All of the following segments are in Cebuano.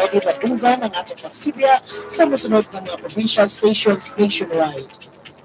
Pwede madunggan ang atong pagsibya sa mosunod nga mga provincial stations nationwide: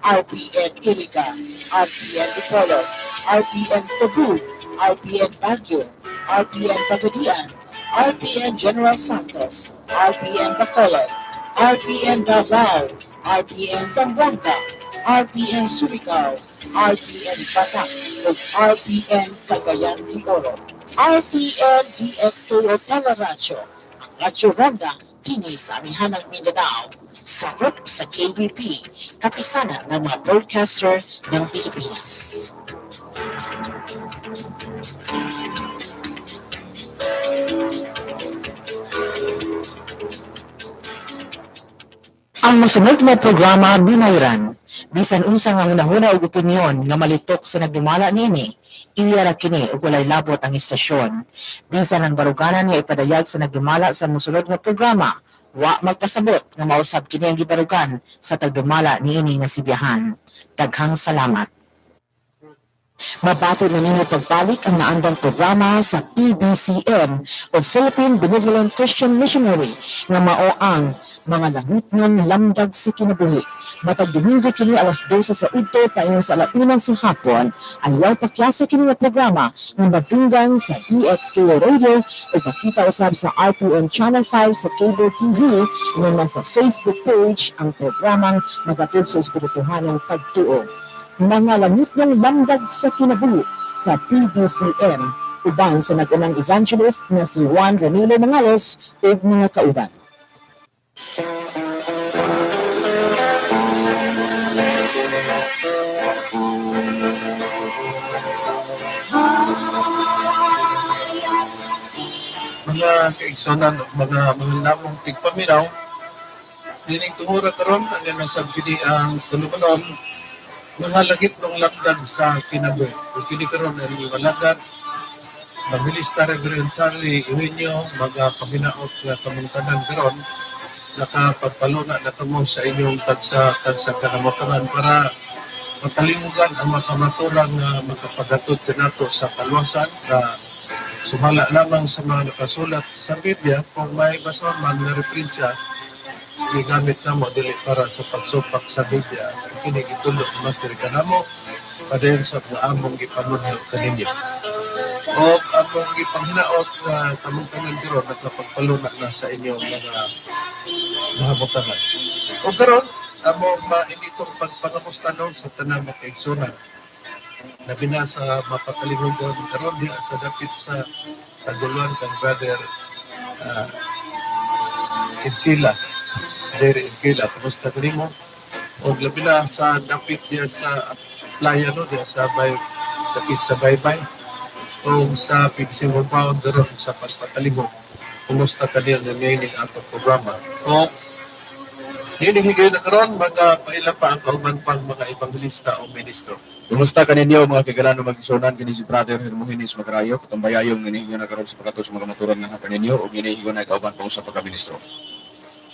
RPN Iliga, RPN Dipolog, RPN Cebu, RPN Baguio, RPN Pagadian, RPN General Santos, RPN Bacolod, RPN Davao, RPN Zamboanga, RPN Surigao, RPN Batac, ug RPN Cagayan de Oro. RPN DXKO Teleradyo, ang Radyo Ronda, kini sa Amihanang Mindanao, sakop sa KBP, kapisanan ng mga broadcaster ng Pilipinas. Ang mosunod na programa binayran, bisan unsa nga hunahuna ug opinyon nga malitok sa nagdumala niini, iya ra kini ug walay labot ang istasyon. Bisan ang baruganan nga ipadayag sa nagdumala sa mosunod nga programa, wa magpasabot nga mausab kini ang gibarugan sa tagdumala niini nga sibyahan. Daghang salamat. Mabato na ninyo pagbalik ang naandang programa sa PBCM o Philippine Benevolent Christian Missionary nga mao ang Mga Langitnong Lamdag sa Kinabuhi. Matag Domingo kini alas 12 sa udto paingon sa 1:00 sa hapon. Ayaw pakyasa kini nga programa nga madunggan sa DXKO Radio o makita usab sa RPN Channel 5 sa Cable TV nga nasa Facebook page ang programang magatod sa espirituhanong pagtuo. Mga Langitnong Lamdag sa Kinabuhi sa PBCM uban sa nag-unang evangelist nga si Juan Ramilo Mangalos ug mga kauban. Mga kaigsonan ug mga mga namong tigpaminaw, nining tuhura karon ang nasab kini ang tulumanon, Mga Langitnong Lamdag sa Kinabuhi. Ug kini karon ang iwalagan Evangelista Reverend Charlie Eugenio. Mga paminaot nga kamong tanan karon nakapagpaluna na kamo sa inyong tagsa tagsa kanamotangan para matalingugan ang makamaturan nga makapaghatod kanato sa kaluwasan na sumala lamang sa mga nakasulat sa Biblia. Kung may basahon man nga referensya, gigamit namo dili para sa pagsupak sa Biblia. Kini gitudlo ni Master kanamo padayon sa mga among gipanudlo kaninyo. O among gipanghinaot nga kamong tanan karon nakapagpaluna na sa inyong mga butangan. O karon among mainitong pagpangamusta no sa tanang mga kaigsunan labi na sa mapakalimugan karon diha sa dapit sa taguluan kang Brother Inkila, Jerry Inkila, kumusta kanimo? O labi na sa dapit diha sa playa no, diha sa bay, dapit sa baybay o sa PBC compound karon sa pagpatalingog, kumusta kanil na niining atong programa? O niining higayon na karon mga paila pa ang kauban pang mga evangelista o ministro. Kumusta kaninyo mga kigalano mag-isunan, kini si Brother Hermogenes Magrayo, katumbayayong ninihigayon na karon sa pagkato sa mga maturan nga hapon ninyo ug ninihigayon na kauban pa usa pa ka ministro.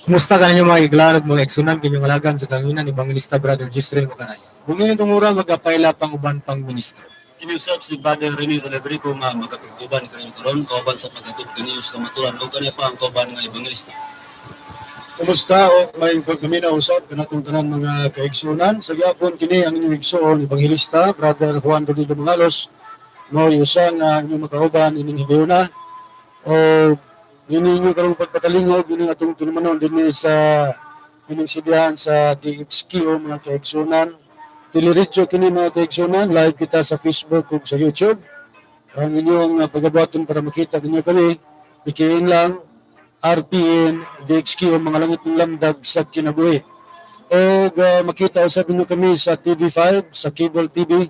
Kumusta kaninyo mga kigalano mga igsunan, kinyong alagan sa kanginan Evangelista Brother Gisrael Macarayo. Ug ngayong tungura magkapaila pang uban pang ministro. Kiniusab si Brother Rene Talabrico nga magkapigtuban kaninyo karon kauban sa paghatod kaniyo sa kamaturan ug kaniya pa ang kauban nga evangelista. Kumusta o may pagpaminaw usab kanatong tanan mga kaigsunan. Sa gyapon kini ang inyong igsoon Evangelista Brother Juan Rodrigo Mangalos, mao usa nga inyong makauban ining higayuna o nininyo karong pagpatalingog ining atong tulumanon dinhi sa ining sibihan sa DXQ mga kaigsunan. Teleradyo kini mga kaigsunan, live kita sa Facebook ug sa YouTube. Ang inyong pagabuhaton para makita ninyo kami, ikiin lang RPN DXQ Mga Langit ng Lamdag sa Kinabuhi. O makita usab ninyo kami sa TV5 sa Cable TV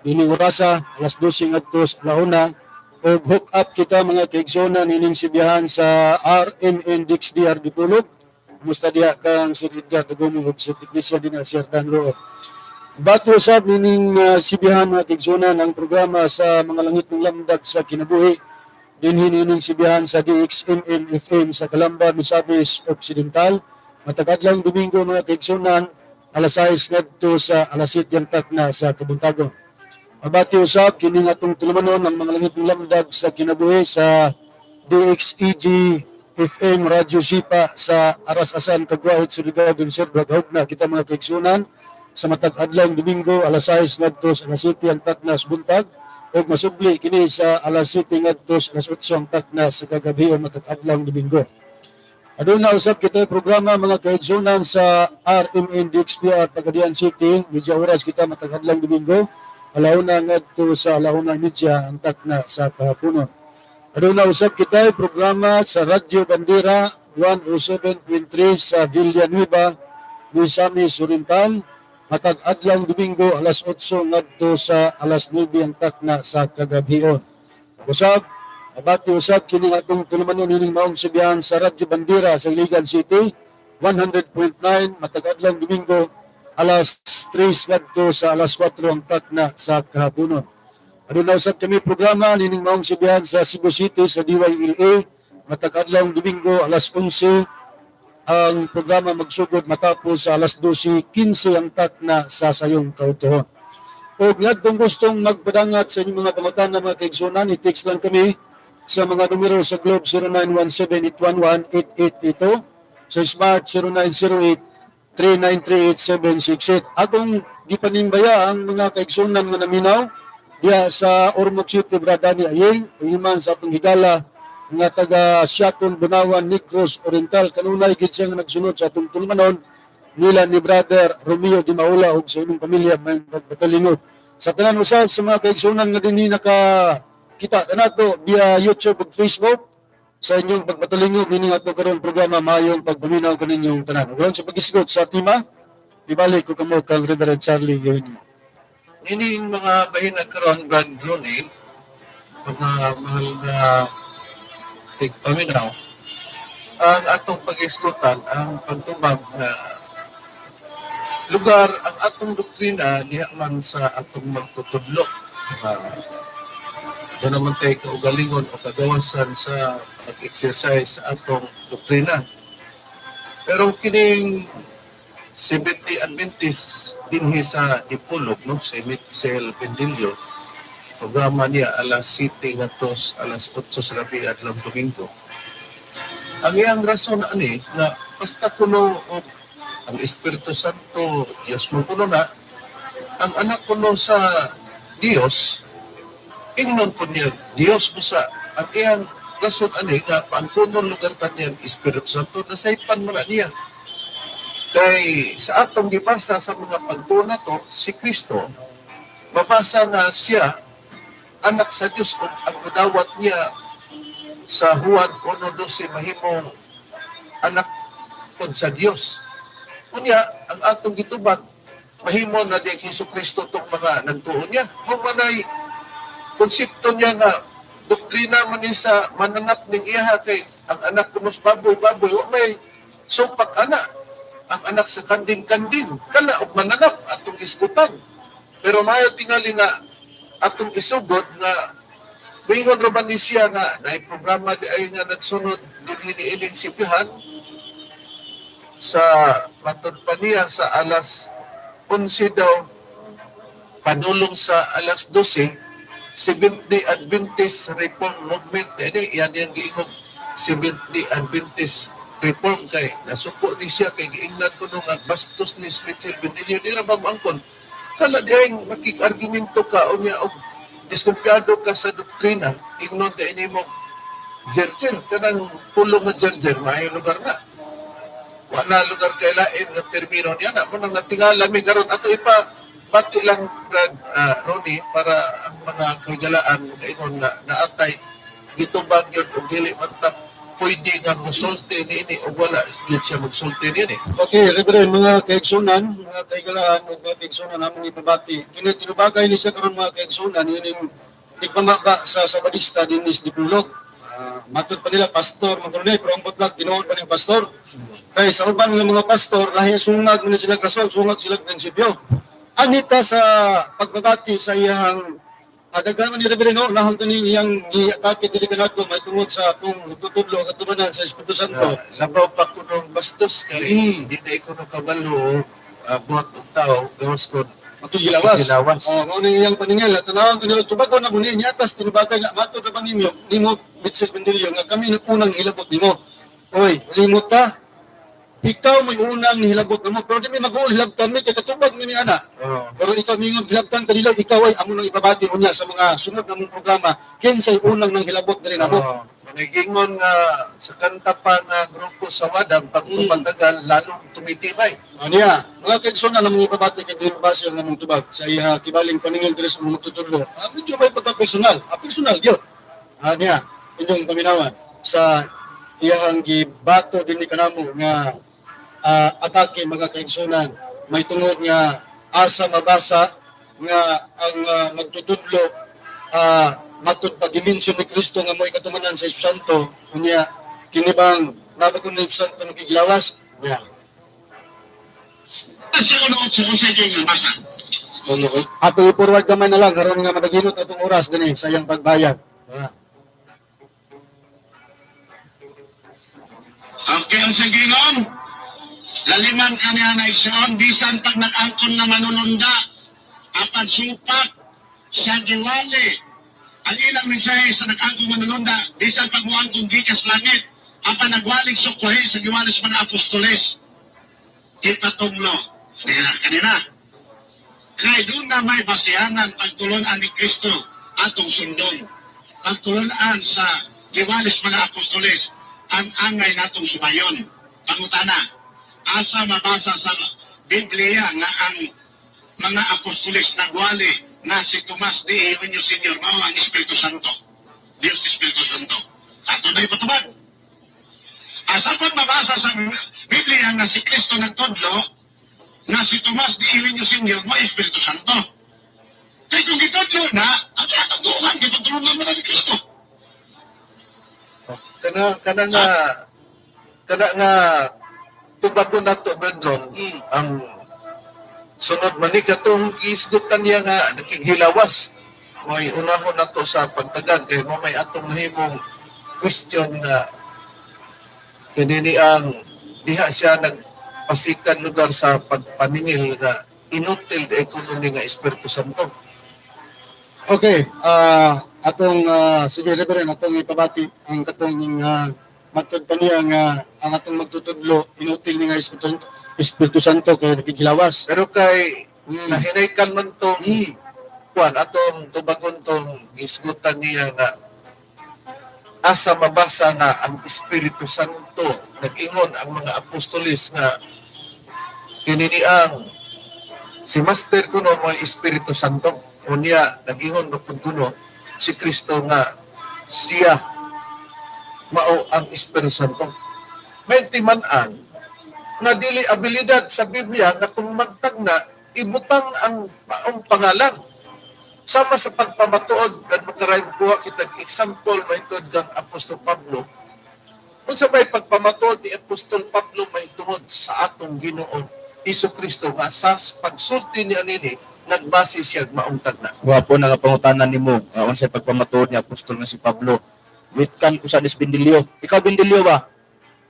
nining orasa alas 12 ngadto sa 1:00, og hook up kita mga kaigsonan nining sibihan sa RMN DXDR Dipolog. Kumusta diha kang Sir Edgar Dagomong ug sa teknisyan din na Sir Dan Roo. Bato usab nining sibihan mga kaigsonan ang programa sa Mga Langit ng Lamdag sa Kinabuhi dinhi nining sibihan sa DXMM FM sa Calamba, Misamis Occidental. Matag adlawng Domingo mga kaigsunan, alas 6 ngadto sa alas 7 ang takna sa kabuntagon. Mabati usab kini atong tulumanon ang Mga Langit ng Lamdag sa Kinabuhi sa DXEG FM Radyo Sipa sa Aras-Asan, Kagwahit, Surigao del Sur. Na kita mga kaigsunan sa matag adlaw Domingo alas 6 ngadto sa alas 7 ang taknas buntag ug masubli kini sa alas 7 ngadto sa alas 8 ang taknas sa kagabi o matag adlaw Domingo. Aduna usab kita programa mga kaigsunan sa RMN DXPR Pagadian City, medya oras kita matag adlaw Domingo, alauna ngadto sa alauna media ang takna sa kahaponon. Aduna usab kita programa sa Radyo Bandera 107.3 sa Villanueva, Misamis Oriental, matag adlaw Domingo alas 8 ngadto sa alas 9 ang takna sa kagabion. Usab abati usab kini atong tulumanon nining maong sibihan sa Radyo Bandera sa Iligan City 100.9 matag adlaw Domingo alas 3 ngadto sa alas 4 ang takna sa kahaponon. Aduna usab kami programa nining maong sibihan sa Cebu City sa DYLA matag adlaw Domingo alas 11 ang programa magsugod matapos sa alas 12:15 ang takna sa sayong kautuhon. Og ngadtong gustong magpadangat sa inyong mga pangutana mga kaigsunan, i-text lang kami sa mga numero sa Globe 0917-811-8882, sa Smart 0908-393-8768. Akong gipanimbaya ang mga kaigsunan nga naminaw diya sa Ormoc City, Bradani Ayeng, iman sa atong higala nga taga Siaton, Bunawan, Negros Oriental. Kanunay gid siya nga nagsunod sa atong tulumanon nila ni Brother Romeo Di Maula ug sa imong pamilya may pagpatalingod. Sa tanan usab sa mga kaigsunan nga dinhi naka kita kanato via YouTube ug Facebook sa inyong pagpatalingod nining ato karon programa, mayong pagpaminaw kaninyong tanan. Ug sa pagisgot sa tema, ibalik ko kamo kang Reverend Charlie Eugenio. Nining mga bahin na karon Brad Ronnie, mga mahal na tigpaminaw, ang atong pagisgutan ang pagtubag na lugar ang atong doktrina diha man sa atong magtutudlo. Doon naman tayo kaugalingon o kagawasan sa pag-exercise sa atong doktrina. Pero kining Seventh-day Adventist dinhi sa Dipolog, no, si Mitchell Bendillo, programa niya alas 7 ngadto alas 8 sa gabi adlaw Domingo. Ang iyang rason ani nga basta kuno og ang Espiritu Santo Dios mo kuno na ang anak kuno sa Dios, ingnon po niya Dios mo sa ang iyang rason ani nga paangkonon lugar ta niya ang Espiritu Santo, nasaypan man na niya. Kay sa atong gibasa sa mga pagtuna to si Kristo, mabasa nga siya anak sa Dios ug ang mudawat niya sa Juan 1:12 mahimong anak pod sa Dios. Unya ang atong gitubag mahimo na di Hesus Kristo tong mga nagtuo niya. Mo manay konsepto niya nga doktrina man ni sa mananap ning iyaha kay ang anak kuno sa baboy baboy wa may supak ana, ang anak sa kanding-kanding kana og mananap atong iskutan. Pero maayo tingali nga atong isugod nga moingon ra ba ni siya nga naay programa di ay nga nagsunod dinhi niining Sibihan sa matod pa niya sa alas 11 daw padulong sa alas 12, Seventh-day Adventist Reform Movement ini yan yang giingong Seventh-day Adventist Reform kay nasuko ni siya kay giingnan kuno nga bastos ni Mitchell Bendillo di ra ba moangkon kala dihang makig-argumento ka unya og diskumpiyado ka sa doktrina ingnon di nimo jerjer kanang pulong nga jerjer maayo lugar na wa na lugar kay lain nga termino niya na mo nang natingala mi karon ato ipa bati lang Brad Ronnie para ang mga kahigalaan makaingon nga naatay gitubag yun og dili man ta pwede nga mosulti niini o wala gyud siya magsulti niini. Okay, Reverend, mga kaigsunan, mga kahigalaan ug mga kaigsunan among ipabati. Kini tinubagay ni siya karon mga kaigsunan ining tigpamaba sa Sabadista dinhi sa Dipolog. Matod pa nila pastor man karon pero ang butlag tinuod pa ning pastor. Kay sa uban nga mga pastor lahi sungag man sila rason, sungag sila prinsipyo. Anita sa pagbabati sa iyang daghan man ni Reverend, no, nahon to ning iyang giatake dili kanato may tungod sa atong tutudlo ug katubanan sa Espiritu Santo. Labaw pa kunong bastos kay di na ko kabalo buhat og tao gawas kon makigilawas. Makigilawas. Oh, mao ni iyang paningil, tanawon ko nila tubagon na guni niya tas tinubagay nga matod na ba ninyo nimo Mitchell Bendillo nga kami nag unang hilabot nimo. Oy, limot ka. Ikaw may unang nihilabot namo, pero di mi mag-uol hilabtan mi kay katubag mi ni ana. Pero ikaw mingon hilabtan kanila, ikaw ay amo nang ipabati unya sa mga sunod namong programa kinsay unang nang hilabot diri namo. Oh, Manigingon nga sa kanta pa nga grupo sa Wadang pag tumatagal lalong tumitibay. Aniya, mga kaigsoon na namong ipabati kay dili base ang among tubag sa iya kibaling paningil diri sa mga magtutudlo. Medyo may pagka-personal, personal gyud. Aniya, inyong paminawan sa iyahang gibato dinhi kanamo nga atake, mga kaigsunan, may tungod nga asa mabasa nga ang magtutudlo matud pag gimension ni Kristo nga mo'y katumanan sa Espiritu Santo, unya kini bang naba kun ni Espiritu Santo nakigilawas nya? Ato i-forward gamay na lang karon nga madaginot atong oras dinhi sa iyang pagbayag. Okay, ang sigingon. Laliman ka niya na igsoon, bisan pag nag-angkon na manununda, apan supak sa giwali. Ang ilang mensahe sa nag-angkon manununda, bisan pag muangkon gikas langit, apan nagwalig sukwahi sa giwali sa mga apostoles. Ipatunglo. Nila, kanina. Kay doon na may basihanan pagtulunan ni Kristo atong sundon. Pagtulunan sa giwalis mga apostoles, ang angay natong subayon. Pangutana, asa mabasa sa Biblia nga ang mga apostoles nagwali nga si Tomas de Eugenio Senior mao ang Espiritu Santo? Dios Espiritu Santo. Ato na ipatubag. Asa pa mabasa sa Biblia nga si Kristo nagtudlo nga si Tomas de Eugenio Senior mao Espiritu Santo? Kay kung gitudlo na, ang katugtuhan, gitudlo na ni Kristo. Kana kana nga kana nga tubagon nato, Brandon, ang sunod man ni katong giisgutan niya nga nakighilawas. May unahon nato sa pagtagan kay mo may atong nahimong question nga kinini ang diha siya nagpasikan lugar sa pagpaningil nga inutil de ekonomi nga Espiritu Santo. Okay, atong sige Reverend, atong ipabati ang katong matod pa niya nga ang atong magtutudlo inutil ni nga Espiritu Santo kay nakikilawas. Pero kay nahinaykan man tong kuan atong tubagon tong gisgutan niya nga asa mabasa nga ang Espiritu Santo nag-ingon ang mga apostoles nga kinini ang si Master kuno mo Espiritu Santo. Unya nag-ingon pud kuno si Kristo nga siya mao ang Espiritu Santo. May timan-an nga dili abilidad sa Biblia nga kung magtagna ibutang ang maong pangalan. Sama sa pagpamatuod, dan makaray kuha kitag example mahitungod kang Apostol Pablo. Unsa may pagpamatuod ni Apostol Pablo mahitungod sa atong Ginoo Hesus Kristo nga sa pagsulti ni anini nagbase siya maong tagna. Gwapo na nga pangutana nimo unsay pagpamatuod ni Apostol nga si Pablo. Witkan ko sa Bindilyo. Ikaw Bindilyo ba?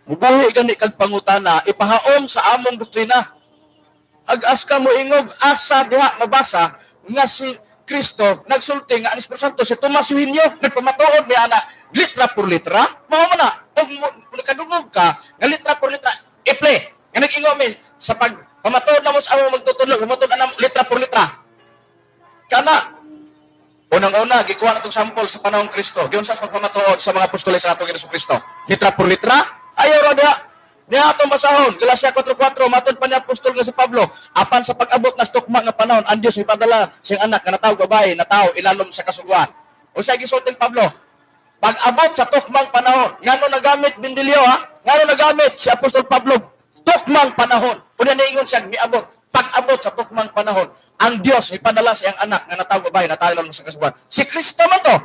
Mubuhi gani kag pangutana ipahaom sa among doktrina. Ag-as ka mo ingog asa diha mabasa nga si Kristo nagsulti nga ang Espiritu Santo si Tomas Eugenio nagpamatuod ni ana litra por litra. Mao man na og kadungog ka nga litra por litra iple nga nag-ingon mi sa pag pamatuod na mo sa among magtutudlo, pamatuod na litra por litra. Kana unang-una gikuha natong sample sa panahong Kristo. Giunsa sa pagpamatuod sa mga apostoles sa atong Hesus Kristo? Litra por litra? Ayaw ra diha. Niya atong basahon, Galacia 4:4, matod pa ni apostol nga si Pablo, apan sa pag-abot na tukma nga panahon, ang Dios ipadala siyang anak nga natawo babae, natawo ilalom sa kasuguan. Unsay gisulti ni Pablo? Pag-abot sa tukmang panahon, ngano nagamit Bindilyo ha? Ngano nagamit si Apostol Pablo? Tukmang panahon. Una niingon siya miabot, pag-abot sa tukmang panahon, ang Dios ipadala siyang anak nga natawo babae, natawo ilalom sa kasuguan. Si Kristo man to,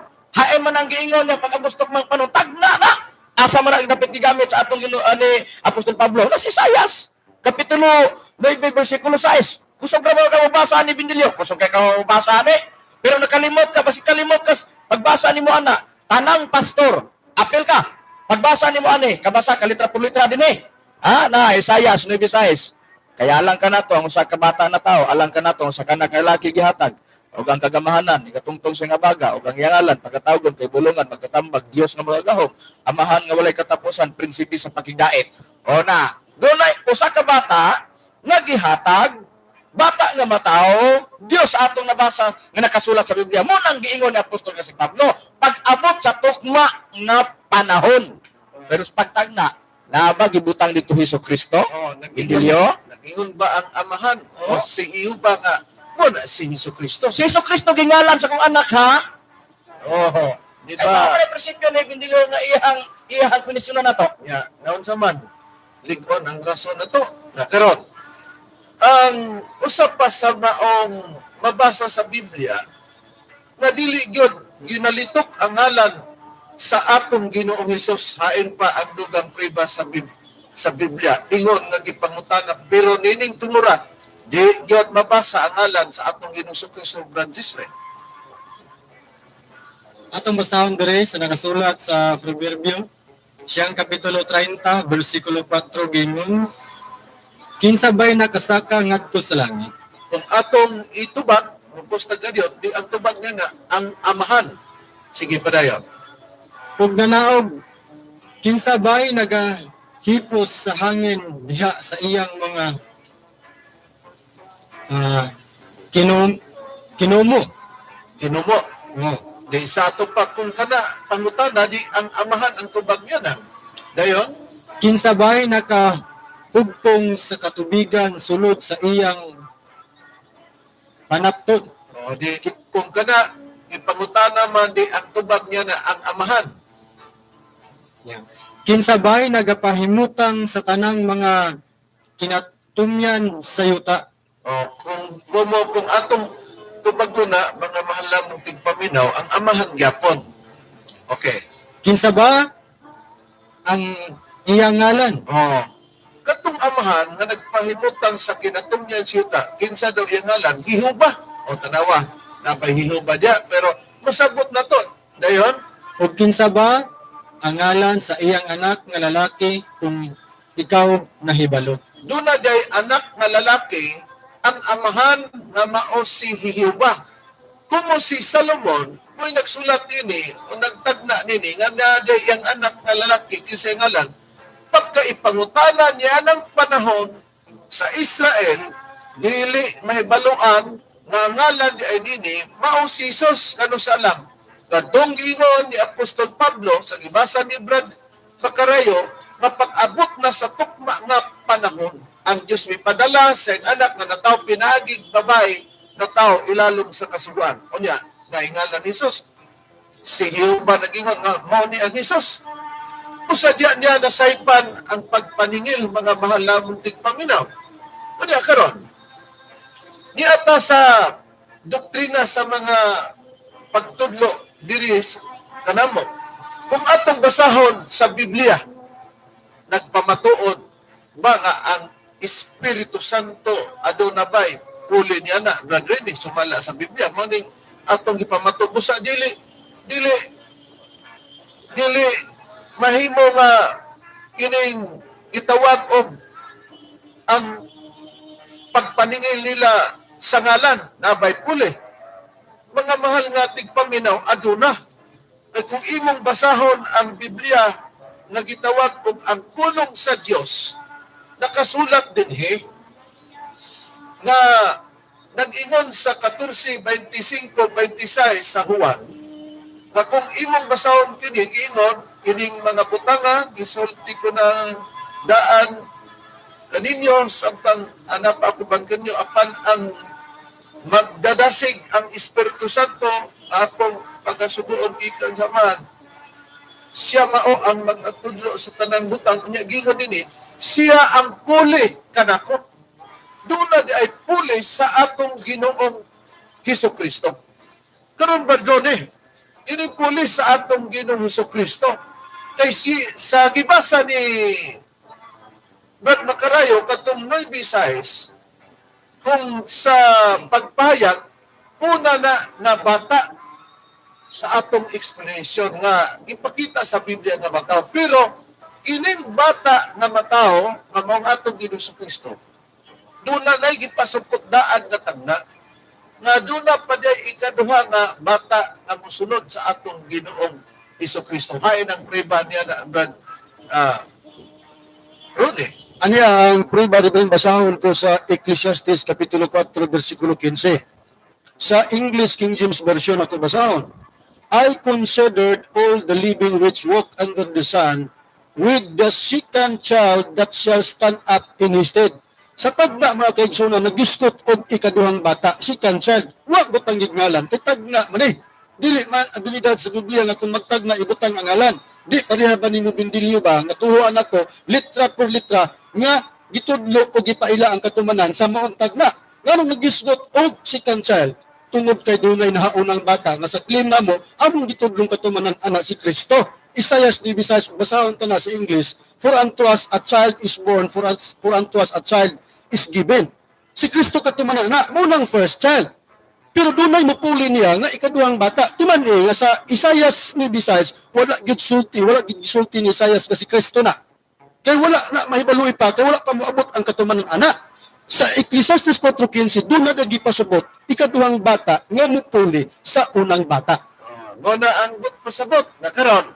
hain man ang giingon niya pag-abot sa tukmang panahon, tagna na. Asa man ang dapat gigamit sa atong Ginoo ni Apostol Pablo? Na si Isaias, Kapitulo 9, versikulo 6. Kusog ra ba ka mabasa ni Bindilyo? Kusog kay ka mabasa ni. Pero nakalimot ka, basi kalimot ka pagbasa nimo ana, tanang pastor, apel ka. Pagbasa nimo ani, kabasa ka litra por litra dinhi. Ha, na Isaias 9:6. Kaya alang ka nato ang usa ka bata na tao, alang ka nato ang usa ka lalaki gihatag. Ug ang kagamahanan, ikatungtong sa nga baga, ug ang iyang ngalan, pagkatawgon kay bulungan, magkatambag, Dios nga makagagahom, Amahan nga walay katapusan, prinsipe sa pakigdait. O na, dunay usa ka bata nga gihatag, bata nga matawo, Dios atong nabasa nga nakasulat sa Biblia. Mo nang giingon ni apostol nga si Pablo, pag-abot sa tukma nga panahon. Pero sa pagtagna, naa ba gibutang dito Hesus Kristo? Oh, Bindilyo? Nagingon ba ang amahan? O si iyo ba nga mo na si Hesus Kristo? Si Hesus Kristo gingalan sa kong anak, ha? Oh, di Kay ba? mao man prinsipyo ni Bindilyo nga iyang iyang kondisyonan nato. Ya, naunsa man lig-on ang rason na to. Na karon, ang usa pa sa maong mabasa sa Biblia nga dili gyud ginalitok ang ngalan sa atong Ginoong Hesus, hain pa ang dugang priba sa Biblia ingon nga gipangutana, pero nining tungura di gyud mabasa ang ngalan sa atong Ginoong Kristo, Brad Gisre. Atong basahon diri sa nakasulat sa Proverbio, siyang kapitulo 30, bersikulo 4, gingon, "Kinsa bay nakasaka ngadto sa langit?" Kung atong itubag, mupusta ganyot, di ang tubag niya na ang amahan. Sige pa dayon. Ug nanaog, kinsa bay nagahipos sa hangin diha sa iyang mga kinumo? Kinumo. Oh. Di sa ato pa kung kana pangutana, di ang amahan ang tubag niya na. Dayon? Kinsa bay nakahugpong sa katubigan sulod sa iyang panapton? O, di kung kana ipangutana man, di ang tubag niya na ang amahan. Yeah. Kinsa bay nagapahimutang sa tanang mga kinatumyan sa yuta? O, kung atong tubag ko na, mga mahal lamang tigpaminaw, ang amahan gyapon. Okay. Kinsa ba ang iyang ngalan? Oh. Katong amahan nga nagpahimutang sa kinatumyan sa yuta, kinsa daw iyang ngalan? Gihuba. O tanawa, napay Gihuba diya, pero masabot na to. Dayon? O kinsa ba ang ngalan sa iyang anak nga lalaki kung ikaw nahibalo? Doon na day anak nga lalaki, ang amahan nga mao si Hihuba. Kung mo si Salomon, mo'y nagsulat nini o nagtagna nini nga na day iyang anak nga lalaki kinsa ngalan, pagkaipangutana niya ng panahon sa Israel, dili mahibaluan nga ngalan di ay nini mao si Jesus kano sa lang. Kadtong giingon ni Apostol Pablo sa gibasa ni Brad Macarayo, mapag-abot na sa tukma nga panahon, ang Diyos may padala sa iyang anak nga nataw pinaagig babae na tao ilalom sa kasuguan. Unya, naingalan ni Jesus. Si Jehovah nagingon nga mao ni ang Jesus. Usa diya niya nasaypan ang pagpaningil, mga mahal lamong tigpaminaw. Unya karon, niata sa doktrina sa mga pagtudlo diri kanamo, kung atong basahon sa Biblia, nagpamatuod ba nga ang Espiritu Santo aduna bay puli niya na, Brad Rene, sumala sa Biblia, maning atong gipamatuod busa dili dili dili mahimo nga kining gitawag og ang pagpaningil nila sa ngalan nabay puli. Mga mahal nga tigpaminaw, aduna. Kay kung imong basahon ang Biblia nga gitawag og ang pulong sa Dios, nakasulat dinhi nga nag-ingon sa 14:25-26 sa Juan, nga kung imong basahon kini, giingon kining mga butanga gisulti ko na daan kaninyo samtang anap ako ban kanyo, apan ang magdadasig ang Espiritu Santo akong pagkasugoon gikan sa Amahan, siya mao ang magatudlo sa tanang butang. Unya giingon dinhi, siya ang puli kanako. Doon na di ay puli sa atong Ginoong Hesus Kristo. Karon ba doon ini puli sa atong Ginoong Hesus Kristo? Kay si, sa gibasa ni Brad Macarayo katong 9:6, kung sa pagpahayag, una na nga bata sa atong explanation nga ipakita sa Biblia nga bataw. Pero kining bata nga matawo nga mao ang atong Ginoong Kristo, doon na na'y gipasupot daan nga tagna. Nga duna pa diay ikaduha nga bata nga mosunod sa atong Ginoong Hesukristo. Hain ang prueba niya na Brad Ronnie. Anya ang prueba, di ba, basahon ko sa Ecclesiastes Kapitulo 4, versikulo 15. Sa English King James Version ako basahon. "I considered all the living which walk under the sun with the second child that shall stand up in his stead." Sa tagna, mga kaigsunan, nagisgot og ikaduhang bata, second child, wa butang ngalan, kay tagna man eh. Dili man abilidad sa Biblia nga kung magtagna ibutang ang ngalan. Di pareha ba nimo, Bindilyo ba, nga tuhuan nato litra por litra nga gitudlo o gipaila ang katumanan sa maong tagna. Nganong nagisgot og second child? Tungod kay dunay nahaunang bata nga sa claim namo among gitudlong katumanan ana si Kristo. Isaias 9:6, basahon ta na sa English, "For unto us a child is born, for unto us a child is given." Si Kristo katumanan na, munang first child. Pero dunay mupuli niya nga ikaduhang bata. Tuman eh, nga sa Isaias 9:6, wala gyud sulti, wala gyud sulti ni Isaias nga si Kristo na. Kay wala na mahibaluy pa, kay wala pa moabot ang katumanan ana. Sa Ecclesiastes 4:15, doon na gipasabot ikaduhang bata nga mupuli sa unang bata. Mo na ang pasabot na karon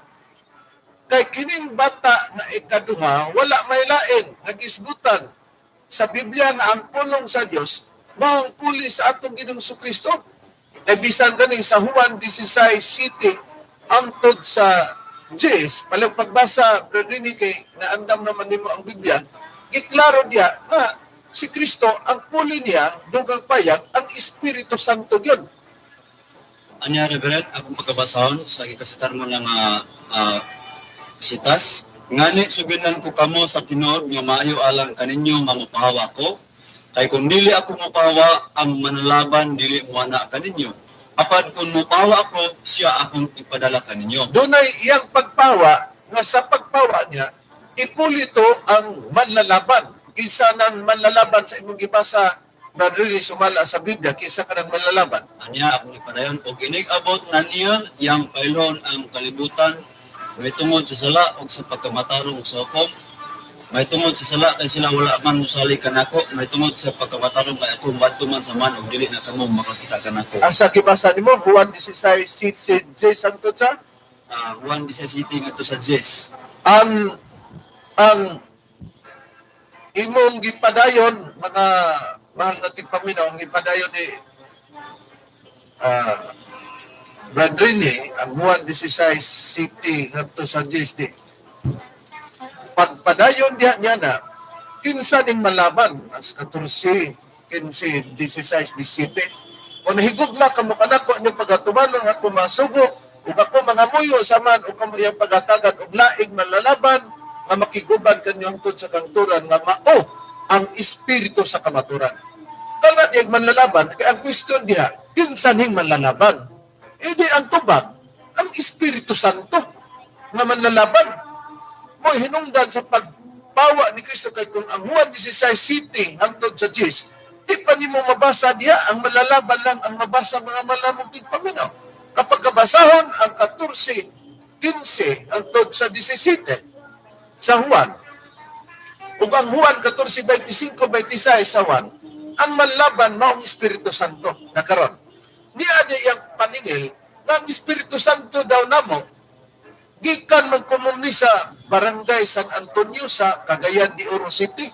kay kining bata na ikaduha wala may lain nga gisgutan sa Biblia nga ang pulong sa Dios mao ang puli sa atong Ginoong Kristo. Kay bisan gani sa Juan 16 City hangtod sa Jes, palang pagbasa, Brother Rini, kay naandam naman nimo ang Biblia, giklaro niya nga si Kristo ang puli niya dugang payag ang Espiritu Santo gyud. Anya, Reverend, akong pagkabasahon sa gikasitar mo lang sitas. "Ngani suginan ko kamo sa tinuod nga maayo alang kaninyo nga mopahawa ko. Kay kung dili ako mopahawa, ang manalaban dili moana kaninyo. Apan kung mopahawa ako, siya akong ipadala kaninyo." Dunay iyang pagpawa nga sa pagpawa niya ipulito ang manlalaban. Kinsa nang manlalaban sa imong gibasa na dili sumala sa Biblia, kinsa ka nang manlalaban? Anya akong ipadayon, "Og inig abot na niya, iyang pailhon ang kalibutan may tungod sa sala ug sa pagkamatarong ug sa hukom. May tungod sa sala kay sila wala man mosali kanako, may tungod sa pagkamatarong kay ako moadto man sa Amahan ug dili na kamo makakita kanako." Asa gibasa nimo? Juan 16 C J santo sa Juan 17 ngadto sa Jes. Ang imong gipadayon, mga mahal nga tigpaminaw, ang gipadayon ni Brad Rene, ang Juan 16 City ngadto sa Jes di pagpadayon diha niya na kinsa ning malaban as 14, 15, 16, 17, "Kung higugma kamo kanako, inyong pagatumanon ako masugo ug ako mangamuyo sa Amahan ug kamo iyang paghatagan og laing manlalaban nga makiguban kanyo hangtod sa kangturan nga mao ang espiritu sa kamaturan." Kala diyag manlalaban, kay ang question diha, kinsa ning manlalaban? Idi ang tubag, ang Espiritu Santo nga manlalaban. Mo hinungdan sa pagpawa ni Kristo, kay kung ang Juan 16 City hangtod sa Jis, di pa nimo mabasa diha ang manlalaban lang ang mabasa, mga malamong tigpaminaw. Kapag kabasahon ang 14, 15 hangtod sa 17 sa Juan, ug ang Juan 14, 25, 26 sa Juan, ang manlaban maong Espiritu Santo na karon. Niya niya iyang paningil nga ang Espiritu Santo daw namo gikan man kuno ni sa Barangay San Antonio sa Cagayan de Oro City.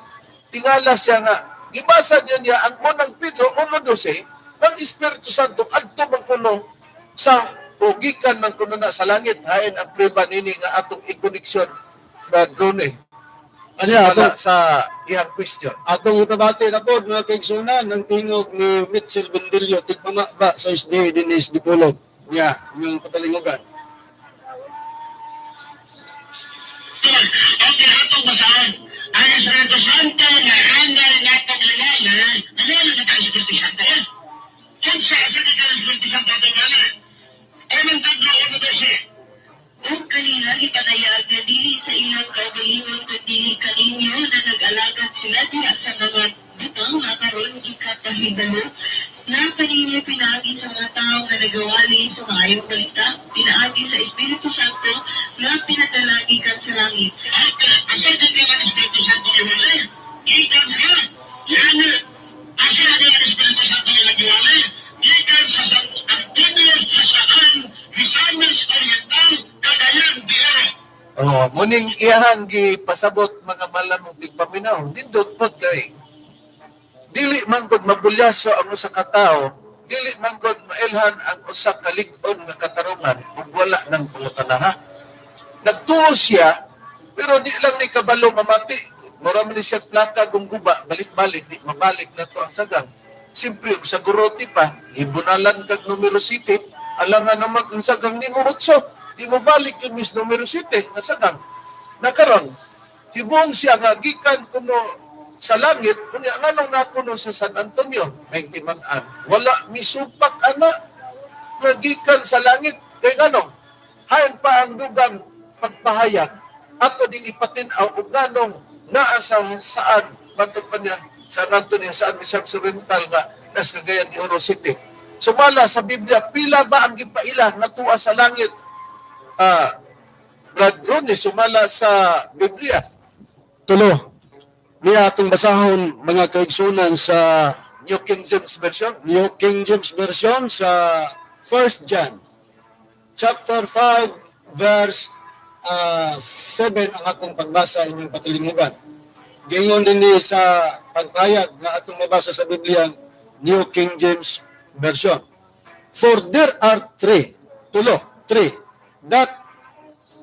Tingala siya nga gibasa niya niya ang unang Pedro 1:12 ang Espiritu Santo adto man kuno sa o gikan man kuno na sa langit. Hain ang prueba nini nga atong i-connection na drone. Kasi ato, Wala sa iyang question. Atong ipabati na po, mga kaigsunan, ng tingog ni Mitchell Bendillo, tigmama ba sa SDA Dinis Dipolog. Niya, yung patalingugan. Okay, atong basaan. Ang Espiritu Santo nga angay natong iwali, iwali na tayo Espiritu Santo. Eh? Kung sa asa ka Espiritu Santo atong iwali? Anong Pedro 1:12? "Ug kanila gipadayag nga dili sa ilang kaugalingon kundi kaninyo na nag-alagad sila diha sa mga butang nga karon gikatahibalo na kaninyo pinaagi sa mga tawo nga nagawali sa maayong balita, pinaagi sa Espiritu Santo nga pinadala gikan sa langit." Okay, asa ka ang Espiritu Santo iwali? Gikan sa yani, asa ka ang Espiritu Santo iwali? Oh, muning iyahang gipasabot, mga malamong tigpaminaw, nindot pod kay dili man gud mabulyaso ang usa ka tawo, dili man gud mailhan ang usa ka lig-on nga katarungan ug wala nang pangutanaha. Nagtuo siya, pero di lang ni kabalo mamati. Mura man ni siya plaka kung guba, balik-balik, di mabalik na to ang sagang. Siyempre, ug sa guroti pa, ibunalan kag numero 7, alangan naman ang sagang ni mo 8, di mo balik yung mis numero 7 nga sagang. Nakaron, hibong siya nga gikan kuno sa langit, kunya nganong nakuno sa San Antonio, may timan-an. Wala misupak ana nga gikan sa langit. Kay nganong, hain pa ang dugang pagpahayag, ato ding ipatin-aw og nganong naa sa saan, matod pa niya, San Antonio, saan Misamis Oriental nga nas Cagayan de Oro City. Sumala sa Biblia, pila ba ang gipaila nga tuwa sa langit? Brad Ronnie, sumala sa Biblia. Tulo. Niya atong basahon, mga kaigsunan, sa New King James Version. New King James Version sa 1 John chapter 5 verse 7 ang akong pagbasa, inyong patilingugan. Gingon din ni sa pagpayag nga atong mabasa sa Biblia, New King James Version. For there are three, tulo, three, that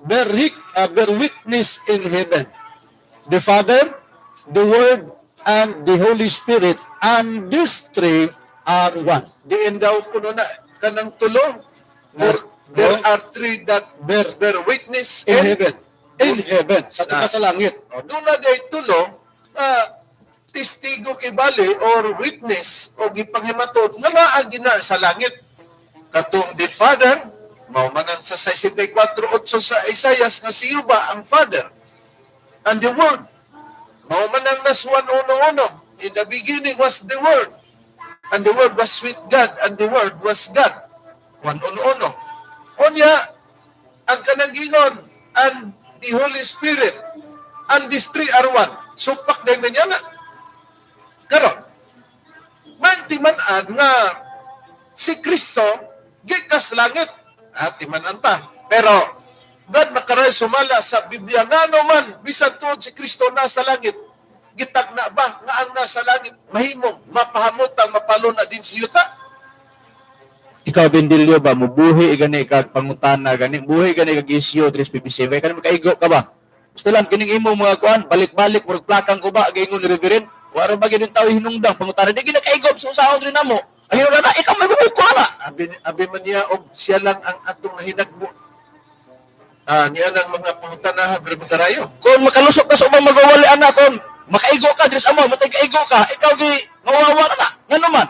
bear witness in heaven: the Father, the Word, and the Holy Spirit, and these three are one. Diin daw kuno na kanang tulo. For there are three that bear witness in heaven. In heaven. Sa tuka sa langit. O, doon na day tulo, testigo kibali or witness o gipanghimatod nga naa gina sa langit. Katong the Father, mao man ang sa 64:8 sa Isaias nga siyo ba ang Father. And the Word, mao man ang nas 1:1:1. In the beginning was the Word, and the Word was with God, and the Word was God. 1:1:1. Unya, ang kanang gingon, and the Holy Spirit, and these three are one. Supak na niya na. Karon, mantiman-an nga si Kristo gikas langit. Ah, timan-an ta. Pero, Brad makaray, sumala sa Biblia, ngano man, bisan tuod si Kristo nasa langit, gitagna ba nga ang nasa langit mahimong mapahamutang mapalo na din si yuta? Ikaw, Bendilio ba, mubuhi gani kag pangutana gani, buhi gani kag issue 3 PPC, kay kanang makaigo ka ba? Gusto lang kining imo mga kuan, balik-balik murag plakang ko ba gaingon ni Reverend, wa ra ba gyud tawo hinungdang pangutana, di gid nakaigo sa usahon rin namo. Ay na ikaw may buko na. Abi, abi man niya og siya lang ang atong nahinagbo. Ah, niya ng mga pangutana, Brad Makarayo. Kung makalusot ka sa ubang magawali ana, kung makaigo ka diri sa amo, matay kaigo ka, ikaw gi mawawa ka na. Ngano man?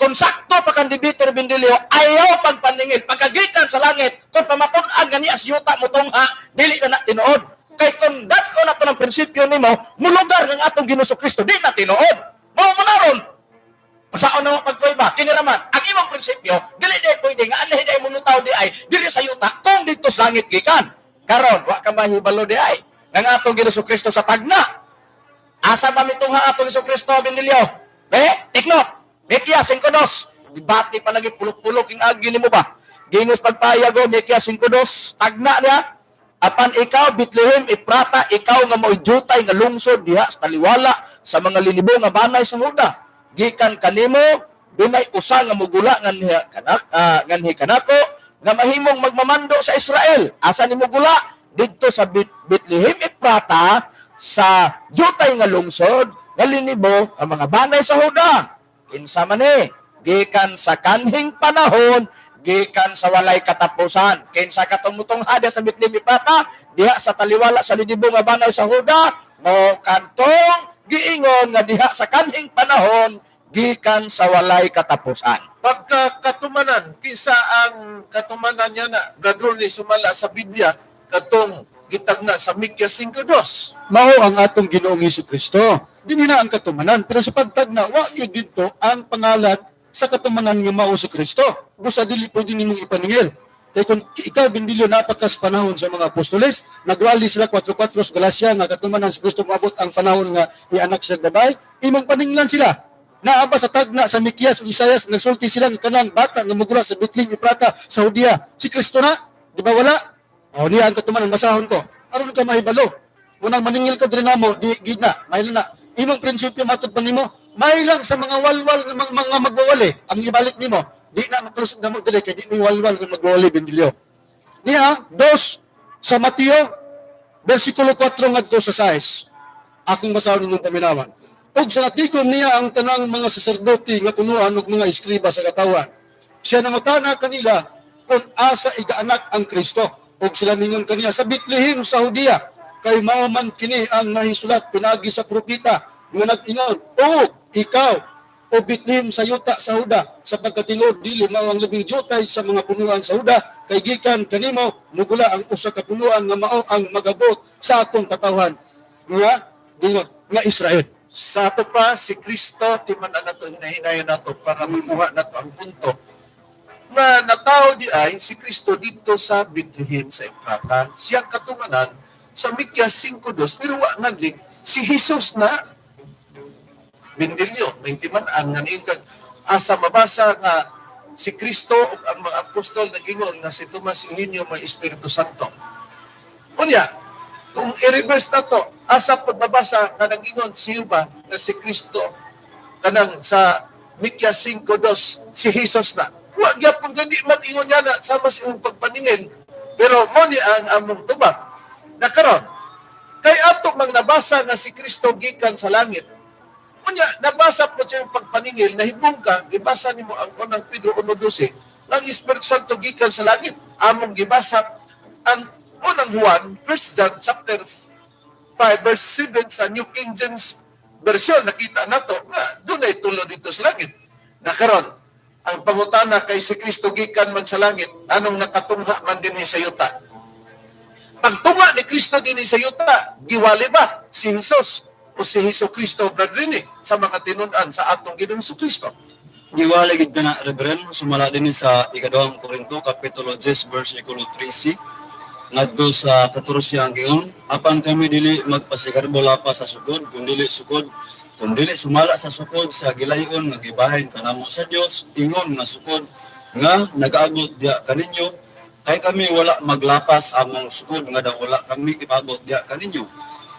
Kung sakto pa kang debater, Bendilio, ayaw pagpaningil, pagkagikan sa langit, kung pamatud-an gani as yuta mo tungha, dili na na tinuod. Kay kung dat-o na to ng prinsipyo nimo, mulugar ng atong Ginoo Kristo, di na tinuod. Mao mo na ron. Masaon na mo pagprueba, kiniraman, ang imong prinsipyo, dili di pwede nga anhi di mulutaw di ay diri sa yuta kung dito sa langit gikan. Karon, wa ka mahibalo di ay ng atong Ginoo Kristo sa tagna. Asa ba mitungha atong Ginoo Kristo, Bendilio? Be, take note. Mikya 5:2. Debate pa lagi pulok-pulok yung agi nimo ba? Gingos pagpayag o Mikya 5:2. Tagna niya. Apan ikaw, Bethlehem Eprata, ikaw nga mao'y jutay nga lungsod diha sa taliwala sa mga linibo nga banay sa Huda. Gikan kanimo dunay usa nga mugula nganhi kanako nga mahimong magmamando sa Israel. Asa nimo gula? Didto sa Bethlehem Eprata sa jutay nga lungsod nga linibo ang mga banay sa Huda. Kinsa man ni? Gikan sa kanhing panahon, gikan sa walay katapusan. Kinsa katong mutungha diha sa Bethlehem Eprata, diha sa taliwala sa linibo nga banay sa Huda, mo kantong giingon nga diha sa kanhing panahon, gikan sa walay katapusan. Pagka katumanan, kinsa ang katumanan niya na gadroni sumala sa Biblia, katong gitagna sa Mikya 5:2. Mao ang atong Ginoong Hesus Kristo. Dinhi na ang katumanan, pero sa pagtagna wa gyud didto ang pangalan sa katumanan nga mao si Kristo. Busa dili pwede nimong ipaningil. Kay kung ikaw, Bendilio, napakas panahon sa mga apostoles, nagwali sila 4-4 sa Galacia nga katumanan si Kristo moabot ang panahon nga ianak siya babay, imong paninglan sila. Naa ba sa tagna sa Mikias ug Isayas nagsulti sila nga kanang bata nga mugula sa Bethlehem Eprata sa Judea, si Kristo na? Di ba wala? O niya ang katumanan, basahon ko. Aron ka mahibalo. Unang maningil ka diri namo, di gid na, mahilo na. Imong prinsipyo matud pa nimo, may lang sa mga walwal nga mga magwawali ang ibalik nimo. Di na makalusot namo diri kay di mi walwal nga magwawali, Bendilio. Niya, dos sa Mateo, versikulo 4 ngadto sa 6. Akong basahon ninyong paminawan. Ug sa natigon niya ang tanang mga saserdote nga punuan og mga eskriba sa katawan. Siya nangutana kanila kung asa igaanak ang Kristo. Ug sila ningon kaniya sa Bethlehem sa Judea. Kay mao man kini ang nahisulat pinaagi sa propeta nga nag-ingon, "O ikaw, o Bethlehem sa yuta sa Juda, sa pagkatinuod dili mao ang labing dyutay sa mga punuan sa Juda, kay gikan kanimo mugula ang usa ka punuan nga mao ang magabot sa akong katawhan nga dingon nga Israel." Sa ato pa, si Kristo, timan na nato, hinahinayon nato para makuha nato ang punto na natao di ay si Kristo dito sa Bethlehem sa Efrata. Siyang katumanan sa Mikyas 5:2, pero wa nga gid si Jesus na, Bendilyo, may timan-an nga niing kag asa mabasa nga si Kristo ug ang mga apostol nag-ingon nga si Tomas Eugenio may Espiritu Santo. Unya, kung i-reverse na to, asa pud mabasa nga nag-ingon si Yuba nga si Kristo kanang sa Mikyas 5:2 si Jesus na? Wa gyapon gani man ingon niya na sama sa imong pagpaningil. Pero mo ni ang among tubag. Na karon, kay ato mang nabasa nga si Kristo gikan sa langit. Unya, nabasa po siya yung pagpaningil, nahibong ka, gibasa nimo ang unang Pedro 1:12, ang Espiritu Santo gikan sa langit. Among gibasa ang unang Juan, 1 John chapter 5 verse 7 sa New King James Version, nakita nato nga dunay tulo dito sa langit. Na karon, ang pangutana kay si Kristo gikan man sa langit, anong nakatungha man dinhi sa yuta? Pagtunga ni Kristo dinhi sa yuta, giwali ba si Jesus o si Hesus Kristo, Brad Rene, sa mga tinun-an sa atong Ginoong Kristo? Giwali gid kana, Reverend, sumala din sa ikaduhang Korinto kapitulo 10 versikulo 13 ngadto sa 14 ang giingon, "Apan kami dili magpasigarbo lapas sa sukod, kun dili sumala sa sukod sa gilayon nga gibahin kanamo sa Dios, ingon nga sukod nga nagaabot diha kaninyo. Kay kami wala maglapas among sukod nga daw wala kami ipabot diha kaninyo,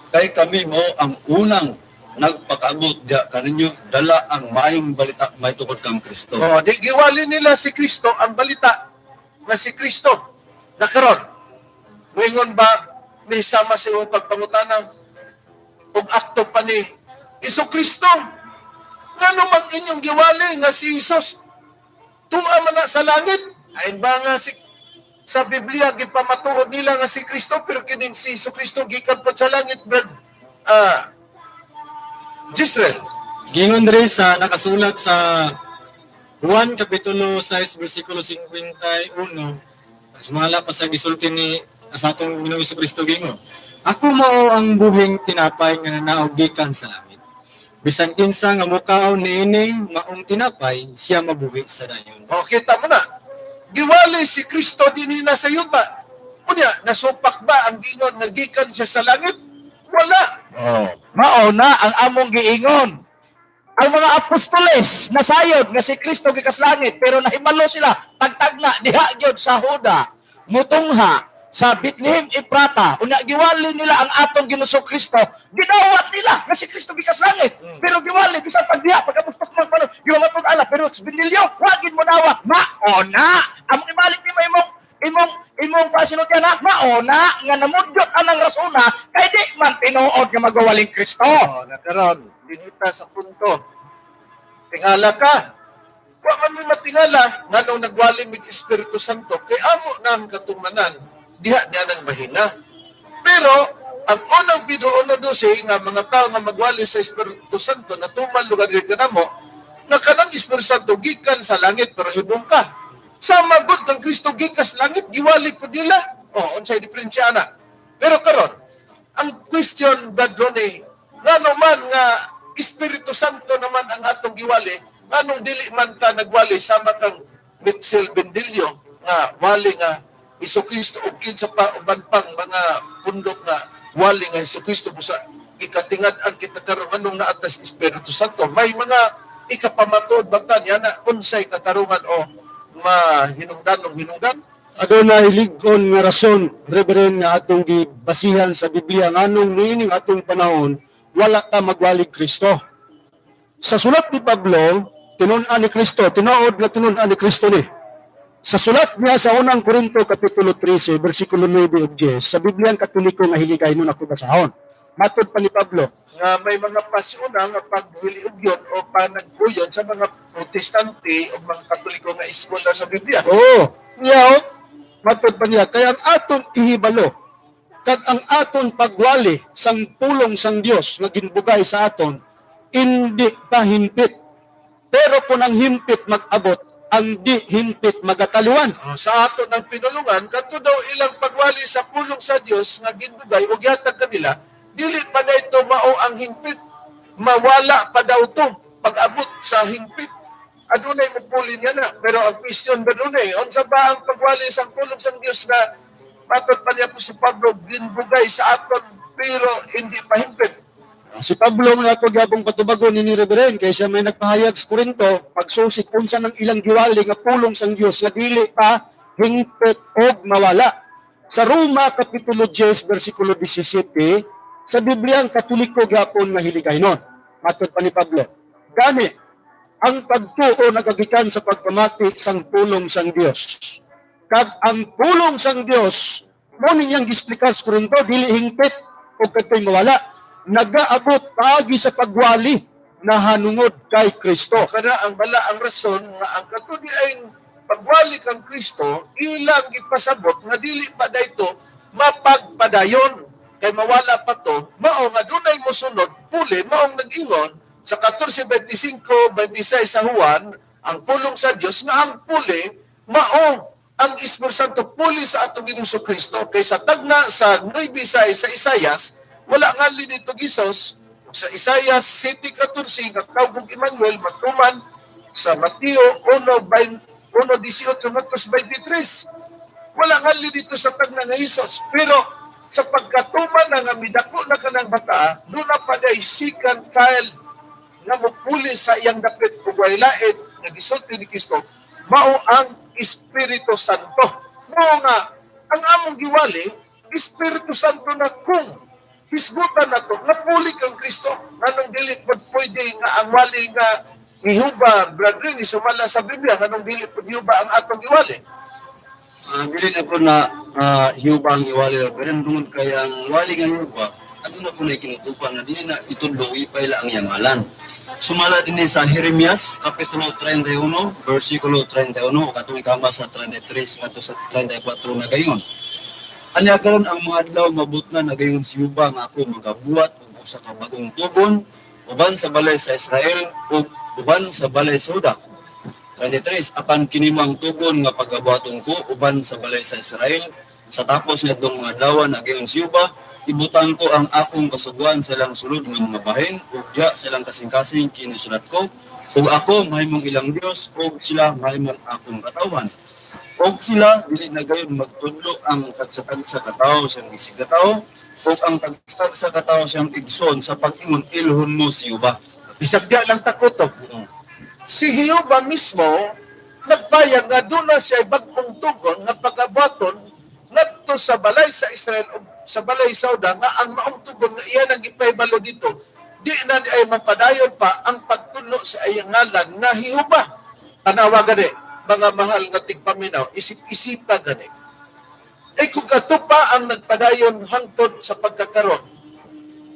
kay kami mo ang unang nagpakaabot diha kaninyo dala ang maayong balita mahitungod kang Kristo." Oh, di giwali nila si Kristo, ang balita nga si Kristo. Na karon, moingon ba ni sama sa imong pagpangutana ug akto pa ni Hesus Kristo? Ngano man inyong giwali nga si Jesus tuwa man na sa langit? Ayon ba nga si sa Biblia gipamatuod nila nga si Kristo, pero kining si Hesus Kristo gikan pa sa langit, Brad Gisrel? Gingon diri sa nakasulat sa Juan kapitulo 6 versikulo 51, sumala pa sa gisulti ni sa atong Ginoong Kristo, gingon, "Ako mao ang buhing tinapay nga nanaog gikan sa langit. Bisan kinsa nga mukaon niini maong tinapay, siya mabuhi sa dayon." O, kita mo na. Giwali si Kristo dinhi na sa yuta. Unya, nasupak ba ang gingon nga gikan siya sa langit? Wala. Oh. Mao na ang among giingon. Ang mga apostoles nasayod nga si Kristo gikas langit, pero nahibalo sila pagtagna diha gyud sa Huda mutungha sa Bethlehem Eprata. Unya giwali nila ang atong Ginoong Kristo, gidawat nila nga si Kristo gikas langit. Pero giwali bisan pag diha pagkapustos man palo giwamatud ala, pero binilyo wa gid mo dawat. Mao na among ibalik nimo imong pasinutyan na mao na nga namudyot anang rasona kay di man tinuod nga magawaling Kristo. Oh, nakaron dinita sa punto. Tingala ka. Wa man mi matingala nganong nagwali mig Espiritu Santo kay amo na ang katumanan diha niya nang mahina. Pero ang unang Pedro 1:12 nga mga tao nga magwali sa Espiritu Santo natuman lugar diri kanamo nga kanang Espiritu Santo gikan sa langit, pero hibong ka. Sama gud kang Kristo gikas langit, giwali pud nila. Oh, unsay diferensya na? Pero karon, ang question, Brad Ronnie, ngano man nga Espiritu Santo naman ang atong giwali, nganong dili man ta nagwali sama kang Mitchell Bendillo nga wali nga Hesus Kristo ug kinsa pa uban pang mga pundok nga wali nga Hesus Kristo, busa gikatingad-an kita karon nganong naatas Espiritu Santo? May mga ikapamatuod ba ta niya na unsay katarungan o mahinungdanong hinungdan? Adunay lig-on nga rason, Reverend, nga atong gibasihan sa Biblia nganong niining atong panahon wala ta magwalig Kristo. Sa sulat ni Pablo, tinun-an ni Kristo, tinuod na tinun-an ni Kristo ni. Sa sulat niya sa unang Korinto kapitulo 13, bersikulo 9 ug 10, sa Biblia ang Katoliko nga hiligay nun ako basahon. Matod pa ni Pablo, nga may mga pasiuna nga paghiliugyon o panagbuyon sa mga Protestante o mga Katoliko nga eskwela sa Biblia. Oo, niya, matod pa niya, kaya ang aton ihibalo, kag ang aton pagwali sang pulong sang Dios nga ginbugay sa aton, hindi pa himpit. Pero kung ang himpit mag-abot, ang di himpit magataliwan. Oh, sa aton ang pinulungan, kadto daw ilang pagwali sa pulong sa Dios nga ginbugay o gihatag kanila, dili pa na ito mao ang hingpit. Mawala pa daw to pag-abot sa hingpit. Adunay mupuli niya na. Pero ang question ba dunay, unsa ba ang pagwali sa pulong sa Dios nga matod pa niya po si Pablo ginbugay sa aton pero hindi pa hingpit? Si Pablo nga ato gyapong patubagon ni Reverend kay siya may nagpahayag sa Korinto pagsusik unsa ng ilang giwali nga pulong sang Dios nga dili pa hingpit og mawala. Sa Roma kapitulo 10 bersikulo 17, sa Biblia ang Katoliko gyapon nga hiligaynon. Matod pa ni Pablo. Gani ang pagtuo nagagikan sa pagpamati sang pulong sang Dios. Kag ang pulong sang Dios mo niyang gisplikas sa Korinto dili hingpit og kadtoy mawala, nagaabot paagi sa pagwali na hanungod kay Kristo. Kana ang bala ang rason nga ang kadto ay pagwali kang Kristo ilang gipasabot nga dili pa dayto mapagpadayon kay mawala pa to, mao nga dunay mosunod puli maong nag-ingon sa 14:25 26 sa Juan ang pulong sa Dios nga ang puli mao ang Espiritu Santo puli sa atong Ginoong Kristo kay sa tagna sa 9:6 sa Isayas wala nga dito Gisos sa Isayas 7:14 nga tawgog Emmanuel matuman sa Mateo 1:18 ngadto 23. Wala nga dito sa tagna nga Hesus, pero sa pagkatuman na nga midako na kanang bata, duna pa day second child nga mupuli sa iyang dapit ug way lain nga gisulti ni Kristo, mao ang Espiritu Santo. Mao nga ang among giwali Espiritu Santo na kung hisgutan na to, napuli kang Kristo. Nganong dili pod pwede nga ang wali nga gihuba, brethren, sumala sa Biblia, nganong dili pod gihuba ang atong giwali? Dili na po na hiuba ang iwali, pero tungod kay ang wali nga hiuba, aduna po na ikinutupan na dili na itudlo ipaila ang iyang ngalan. Sumala din sa Jeremias, Kapitulo 31, versikulo 31, o katong ikama sa 33, ngadto sa 34 na gayon. Anya karon ang mga adlaw mabot na nagayon si Yuba nga ako magabuhat og usa ka bagong tugon uban sa balay sa Israel ug uban sa balay sa Juda. 33 apan kini ang tugon nga pagabuhaton ko uban sa balay sa Israel sa tapos ngadtong mga adlaw nagayon si Yuba, ibutang ko ang akong kasuguan sa ilang sulod nga mga bahin ug diya sa ilang kasing-kasing kinisulat ko ug ako mahimong ilang Dios ug sila mahimong akong katawhan. Og sila dili na gayon magtudlo ang tagsa-tagsa katawo sa bisig katawo ug ang tagsa-tagsa katawo siyang igsoon sa pag-ingon ilhon mo si Yuba. Bisag diya lang takutob. Si Hiuba mismo nagpayag nga doon na siya bagong tugon nga pagabuhaton ngadto sa balay sa Israel ug sa balay sa Juda nga ang maong tugon nga iya nang gipahibalo dito di na ni ay mapadayon pa ang pagtudlo sa iyang ngalan nga Hiuba. Tanawa gani mga mahal nga tigpaminaw, isip-isipa gani. Eh kung kato pa ang nagpadayon hangtod sa pagkakaron,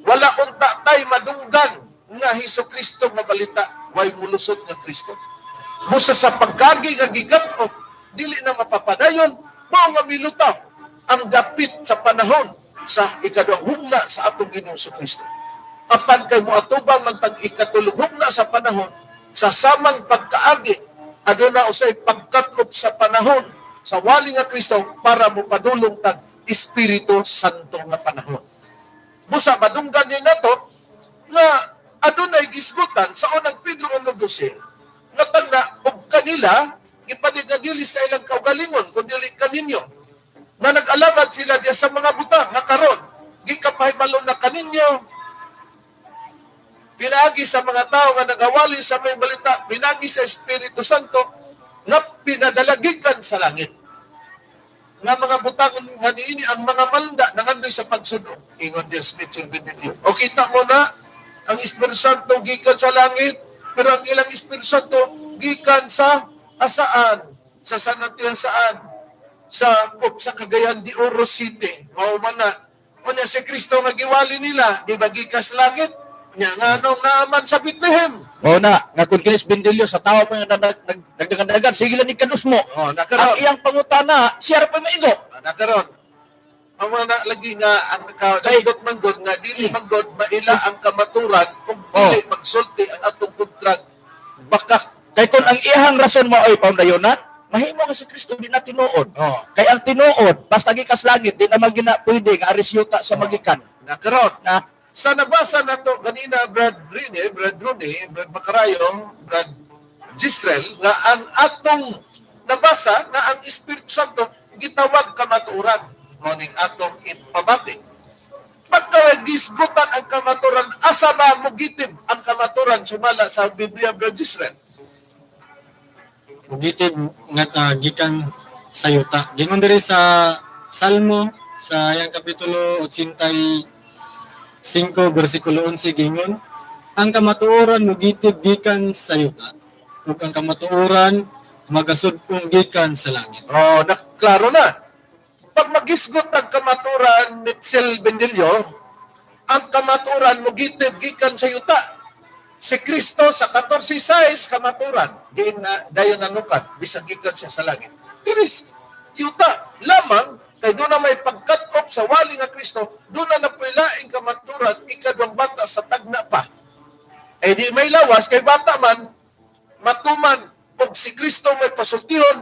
wala unta tay madunggan nga Hesus Kristo nga balita, way mulusot nga Kristo. Busa sa pagkagi nga gikat-off, dili na mapapadayon, mao nga milutaw ang dapit sa panahon sa ikaduhang hugna sa atong Ginoong Kristo. Apan kay moatubang man tag ikatulong hugna sa panahon, sa samang pagkaagi, aduna usay pagkatlop sa panahon sa wali nga Kristo para mopadulong tag Espiritu Santo nga panahon. Busa madunggan niya nato nga adunay gisgutan sa unang Pedro 1:12 nga tagna og kanila gipanigdili sa ilang kaugalingon kun dili kaninyo na nag-alagad sila diya sa mga butang nga karon gikapahibalo na kaninyo pinaagi sa mga tao nga nagawali sa may balita, pinaagi sa Espiritu Santo nga pinadalagikan sa langit. Nga mga butang nga niini ang mga malda nangandoy sa pagsuno. Ingon Dios Mitchell Benilio. O kita mo na ang Espiritu Santo gikan sa langit, pero ang ilang Espiritu Santo gikan sa asaan? Sa San Antonio saan? Sa sa Cagayan de Oro City. Mao man na. Unya si Kristo nga giwali nila, di ba gikan sa langit? Nya nganong naaman sa Bethlehem? Mao na, nga kung kinis Bendilio sa tao pa nga nagdagan-dagan, sige lang ni kanus mo. Oh, nakaron. Ang iyang pangutana, siya ra pa maigo. Ah, nakaron. Ang mga lagi nga ang nakaindot man god nga dili man god maila ang kamaturan kung dili magsulti ang atong kontrag bakak. Kay kung ang iyang rason mo ay paundayonan, mahimo nga si Kristo di na tinuod. Oh. Kay ang tinuod, basta gikas langit, di na magina pwede nga aris yuta sa magikan. Nakaron. Na, Sa nabasa nato ganina Brad Rene, Brad Rooney, Brad Macarayo, Brad Gisrel, nga ang atong nabasa nga ang Espiritu Santo gitawag kamatuoran mao ning atong ipabati. Pagka gisgutan ang kamatuoran, asa ba mo gitib ang kamatuoran sumala sa Biblia, Brad Gisrel? Mugitib nga gikan sa yuta. Gingon diri sa Salmo sa iyang kapitulo 85 bersikulo 11 gingon, ang kamatuoran mugitib gikan sa yuta ug ang kamatuoran magasud-ong gikan sa langit. Oh, naklaro na. Pag magisgot ang kamatuoran, Mitchell Bendilio, ang kamatuoran mugitib gikan sa yuta. Si Kristo sa 14:6 kamatuoran, diin na dayon nanukat, bisag gikan siya sa langit. Diris yuta lamang kay doon na may pag-cut off sa wali nga Kristo, doon na napilaing kamatuoran, ikaduhang bata sa tagna pa. Eh di may lawas, kay bata man, matuman, og si Kristo may pasultihon,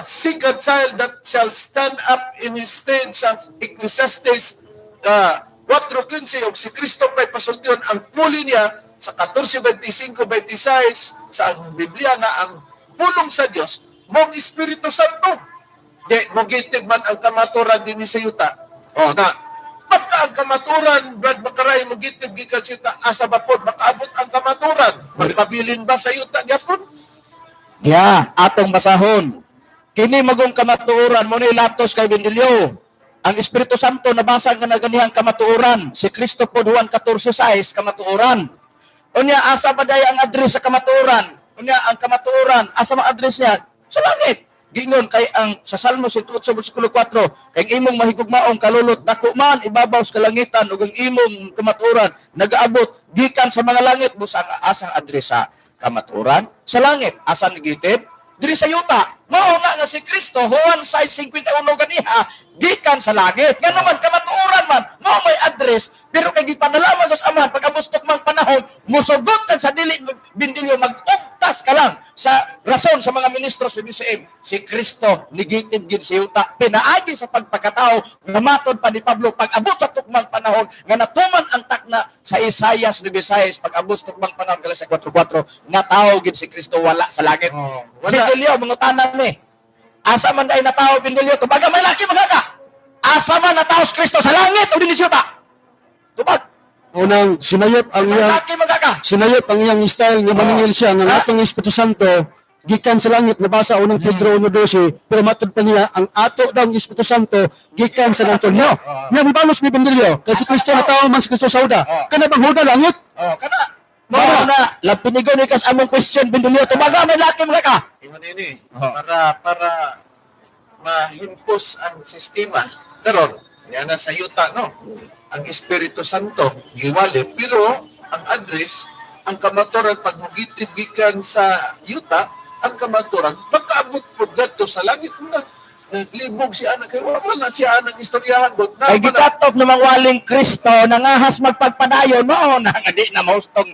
seek a child that shall stand up in his stead sa Ecclesiastes 4:15, og si Kristo may pasultihon, ang puli niya sa 14:25-26 sa ang Biblia nga ang pulong sa Dios, mong Espiritu Santo. Di, mogitib man ang kamaturan din sa yuta. O na, pagka ang kamaturan, Brad Makaray, mogitib gikan sa yuta, asa ba po, makaabot ang kamaturan? Magpabilin ba sa yuta, gyapon? Ya, atong basahon. Kini magong kamatuoran mo ni latos kay Bendilio. Ang Espiritu Santo nabasa nga naganihang kamatuoran. Si Kristo po Juan 14:6 kamatuoran. Unya asa ba day ang address sa kamatuoran? Unya ang kamatuoran asa man address niya? Sa langit. Gingon kay ang sa Salmo 108 bersikulo 4, kay ang imong mahigugmaong kalulot dako man ibabaw sa kalangitan ug ang imong kamatuoran nagaabot gikan sa mga langit. Busa ang asang address sa kamatuoran sa langit. Asan gitib? Diri sa yuta. Mao na nga si Kristo Juan 6:51 ganiha gikan sa langit. Nga naman kamatuoran man mao may address, pero kay gipanalaman sa Amahan pag-abot mang panahon musugot kag sa dili Bendilio, mag-ugtas ka lang sa rason sa mga ministro sa BCM. Si Kristo nigitib gid sa yuta pinaagi sa pagpakatao nga matod pa ni Pablo pag-abot sa tukmang panahon nga natuman ang takna sa Isaias 9:6 pag-abot sa tukmang panahon Galatia 4:4 nga tao gid si Kristo wala sa langit. Oh, wala. Bendilio, mangutana mi. Asa man day natao Bendilio, tubaga may laki mga ka. Asa man natao si Kristo sa langit o dinhi sa yuta? Tubag. Unang sinayop ang iyang Laki mga ka. sinayop ang iyang style nga maningil siya nga atong Espiritu Santo gikan sa langit, nabasa unang Pedro 1:12, pero matud pa niya ang ato daw ang Espiritu Santo gikan sa San Antonio. Nya mibalos ni Bendilio kay si Kristo natao man si Kristo sa Huda. Kana bang Huda langit? Oh, kana. Mao na, lampinigon ni kas among question Bendilio, tubaga may laki mga ka. Ingon ini para mahimpos ang sistema karon niya na sa yuta no. Ang Espiritu Santo giwali, pero ang address ang kamatuoran pag mugitib gikan sa yuta, ang kamatuoran pagkaabot pod gadto sa langit na. Naglibog si anak kay wala na siya anang istoryahan god na Kay gi-cut off namang waling Kristo nangahas magpagpadayon mao na nga di na maustong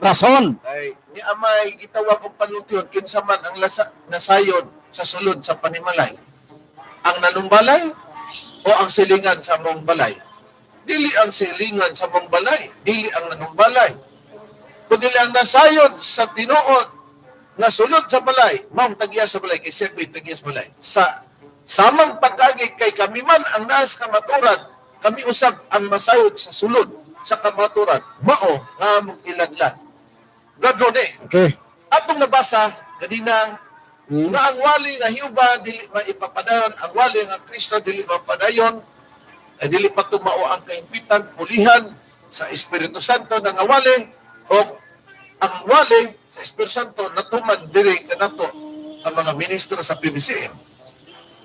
rason. Kay ni amay gitawag og panultihon kinsa man ang lasa, nasayon sa sulod sa panimalay. Ang nanumbalay o ang silingan sa mong balay? Dili ang silingan sa mong balay, dili ang nanumbalay. Kundi ang nasayon sa tinuod nga sulod sa balay, maong tagya sa balay, kay siya ko'y tagya sa balay. Sa samang pag-agi kay kami man ang naas kamaturan, kami usab ang masayod sa sulod sa kamaturan, mao nga among iladlan. Brad Rone, Okay. atong nabasa ganina Nga ang wali nga Hiuba dili maipapadayon, ang wali nga Kristo dili mapadayon, ay dili pa tumao ang kahimpitan, pulihan sa Espiritu Santo na nga wali, o ang wali sa Espiritu Santo natuman diri kanato ang mga ministro sa PBCM.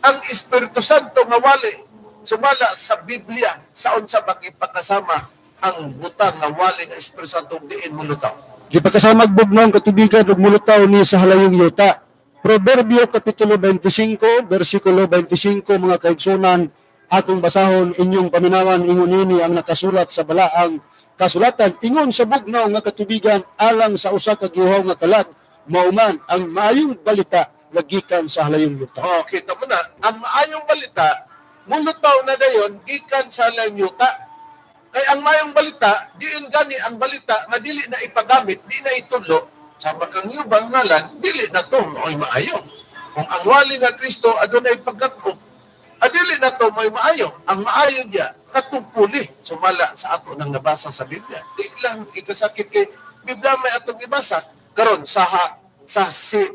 Ang Espiritu Santo nga wali sumala sa Biblia sa unsa makipakasama ang butang nga wali nga Espiritu Santo diin mulutaw. Gipakasama bugnaw katubigan ug mulutaw ni sa halayong yuta. Proverbio Kapitulo 25, versikulo 25, mga kaigsunan, akong basahon inyong paminawan. Ingon nini ang nakasulat sa balaang kasulatan: "Ingon sa bugnaw nga katubigan alang sa usa ka giuhaw nga kalag, mauman ang maayong balita nga gikan sa halayong yuta." Oh, kita mo na, ang maayong balita, mulutaw na dayon gikan sa halayong yuta. Kay ang maayong balita, diin gani ang balita nga dili na ipagamit, di na itudlo, sama kang yubang ngalan, dili na to mao'y maayo. Kung ang wali nga Kristo adunay pagkat-ob, adili na to mao'y maayo. Ang maayo niya, katupuli, sumala sa ato nang nabasa sa Biblia. Di lang ikasakit kay Biblia may atong ibasa. Karon sa ha, sa si,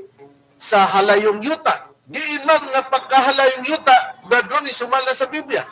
sa halayong yuta, diin man nga pagkahalayong yuta, ni sumala sa Biblia.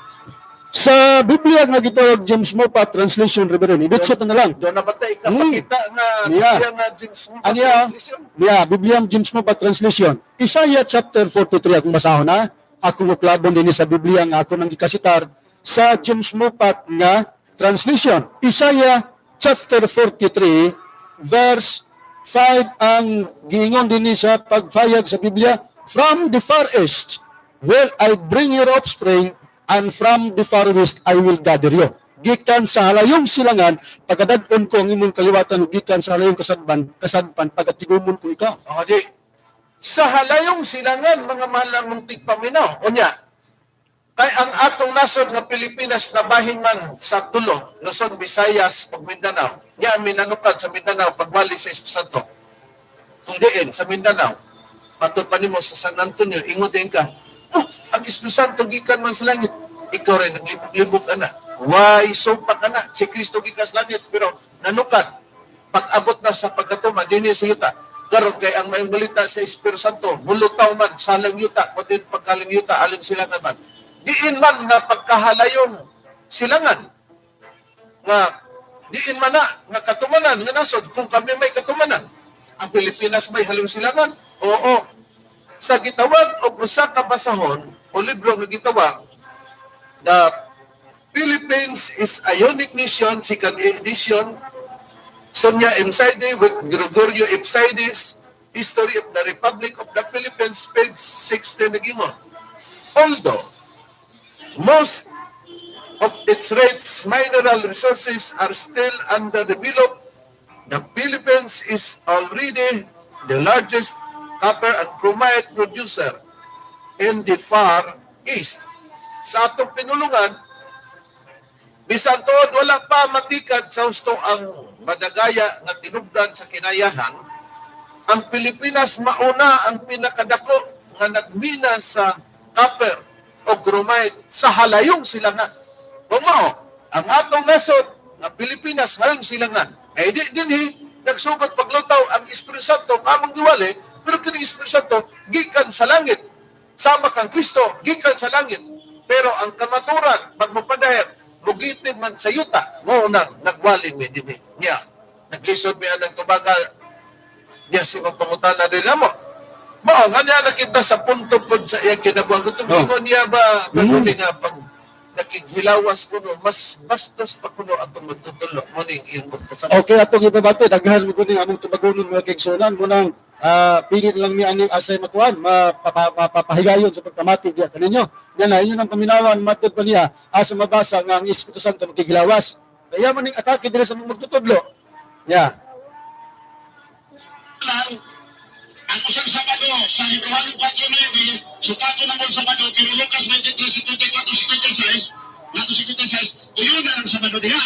Sa Biblia nga gitawag James Moffatt Translation, Reverend, ibitsot na lang. Doon na ba tayo ikapakita nga Biblia nga James Moffatt Aniya, Translation? Yeah, Biblia James Moffatt Translation. Isaiah chapter 43 akong basahon na. Akong uklabon din sa Biblia nga ako nang gikasitar sa James Moffatt nga translation. Isaiah chapter 43 verse 5 ang giingon din sa pagfayag sa Biblia, "From the far east will I bring your offspring, and from the far west I will gather you." Gikan sa halayong silangan, pagkadad-on ko ang imong kaliwatan, ug gikan sa halayong kasadpan, pagatigumon ko ikaw. O di, sa halayong silangan, mga mahal mong tigpaminaw. Unya, kay ang atong nasod nga Pilipinas na bahin man sa tulo, Luzon, Visayas, ug Mindanao. Nya minanukad sa Mindanao pagwali sa Espiritu Santo. Kung diin sa Mindanao, matod pa nimo sa San Antonio, ingon din ka, "Oh, ang Espiritu Santo gikan man sa langit." Ikaw rin, naglibog-libog ka na. Why, sumpa ka na. Si Kristo gikan sa langit, pero nanukad. Pag-abot na sa pagkatuman, dinhi sa yuta. Karon kay ang mayong balita sa Espiritu Santo, mulutaw man sa lang yuta, kundi pagkalang yuta, alin silangan man. Diin man nga pagkahalayong silangan, nga diin man na nga katumanan, nga nasod, kung kami may katumanan, ang Pilipinas may halayong silangan? Oo. Sa gitawag o usa ka basahon o libro nga gitawag The Philippines is a Unique Nation, second edition, Sonia M. Saide with Gregorio F. Saides, History of the Republic of the Philippines, page 60, nagingon, "Although most of its rich mineral resources are still underdeveloped, the Philippines is already the largest copper and chromite producer in the Far East." Sa atong pinulungan, bisan tuod wala pa matikad sa husto ang madagaya nga tinubdan sa kinayahan, ang Pilipinas mauna ang pinakadako nga nagmina sa copper o chromite sa halayong silangan. Kung mao, ang atong nasod nga Pilipinas halayong silangan, ay di dinhi nagsugod paglutaw ang Espiritu Santo nga among giwali, pero kini Espiritu Santo gikan sa langit. Sama kang Kristo gikan sa langit. Pero ang kamaturan pagmapadayag mugitin man sa yuta, mao nang nagwali mi dinhi. Nya, naglisod mi anang tubagal niya si pangutana din namo. Mao nga niya nakita sa punto pod sa iyang kinabuhi. Kung ingon niya ba, nga pag nakighilawas kuno, mas bastos pa kuno atong magtutulo mo ning iyang magpasabot. Okay, atong ibabati, daghan mo kuning among tubagonon, mga kaigsunan mo nang pilit lang mi ani asay makuan, mapapahigayon sa pagpamati diya kaninyo. Yan na, inyo nang paminawan, matod pa niya, asa mabasa nga ang Espiritu Santo magkigilawas. Kaya mo ning atake diri sa mga magtutudlo. Ya. Lang, ang usang Sabado sa Hebrew 4:9, sukato ng ang Sabado, pero Lucas 23:74, 76, nato 76, uyon na ang Sabado diha.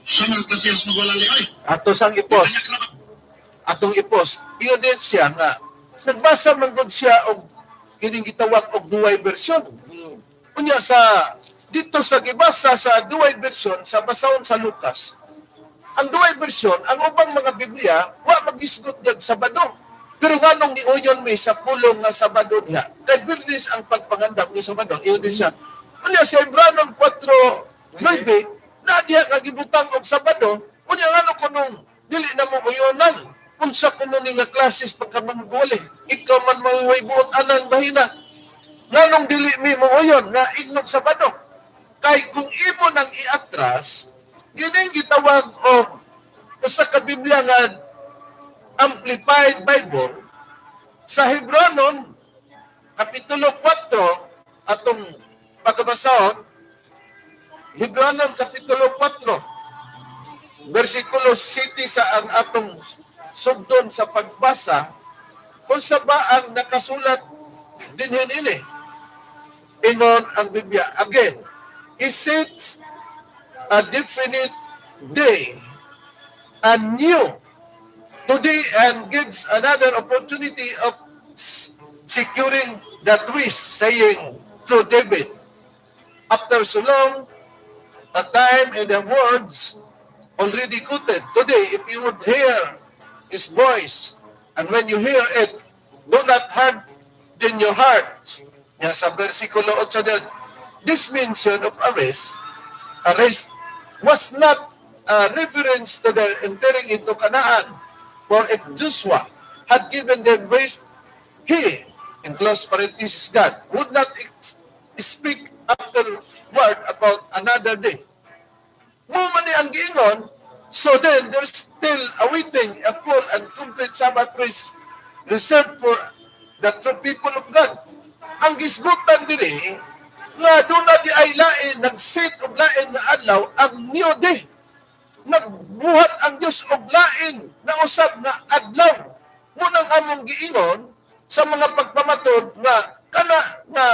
Sa mga klasiyas magwalali, oy. Ato sang ipos, atong ipos, iyon din siya nga nagbasa man gud siya og kining gitawag og duway version. Unya sa dito sa gibasa sa duway version sa basahon sa Lucas. Ang duway version, ang ubang mga Biblia wa magisgot diag Sabado. Pero nganong niuyon mi sa pulong nga Sabado diha? Kay Biyernes ang pagpangandam ni Sabado. Iyon din siya. Unya sa Hebranon 4:9, na diha nga gibutang og Sabado, unya ngano kunong dili na mo uyonan? Unsa kuno ni nga klases pagkamangguli? Ikaw man maway buot anang bahina. Nganong dili mi mo uyon nga ignog Sabado? Kay kung imo nang iatras, gining gitawag og usa ka Biblia nga Amplified Bible sa Hebranon Kapitulo 4, atong pagkabasahon, Hebranon Kapitulo 4, versikulo 7 sa ang atong sugdon sa pagbasa, kung sa ba ang nakasulat dinhin ini. Ingon ang Biblia. Again, it sets a definite day, a new today, and gives another opportunity of securing that rest, saying through David, after so long a time in the words already quoted, "Today, if you would hear his voice, and when you hear it, do not harden your hearts." Yan sa versikulo 8 din. This mention of a rest was not a reference to their entering into Canaan, for if Joshua had given them rest, he, in close parenthesis God, would not speak afterward about another day. Mo man ni ang giingon, so then there's still awaiting a full and complete Sabbath rest reserved for the true people of God. Ang gisgutan diri nga doon na di ay lain, nag-set og lain nga adlaw ang new day. Nagbuhat ang Dios og lain na usab nga adlaw. Mo nang among giingon sa mga pagpamatod nga kana nga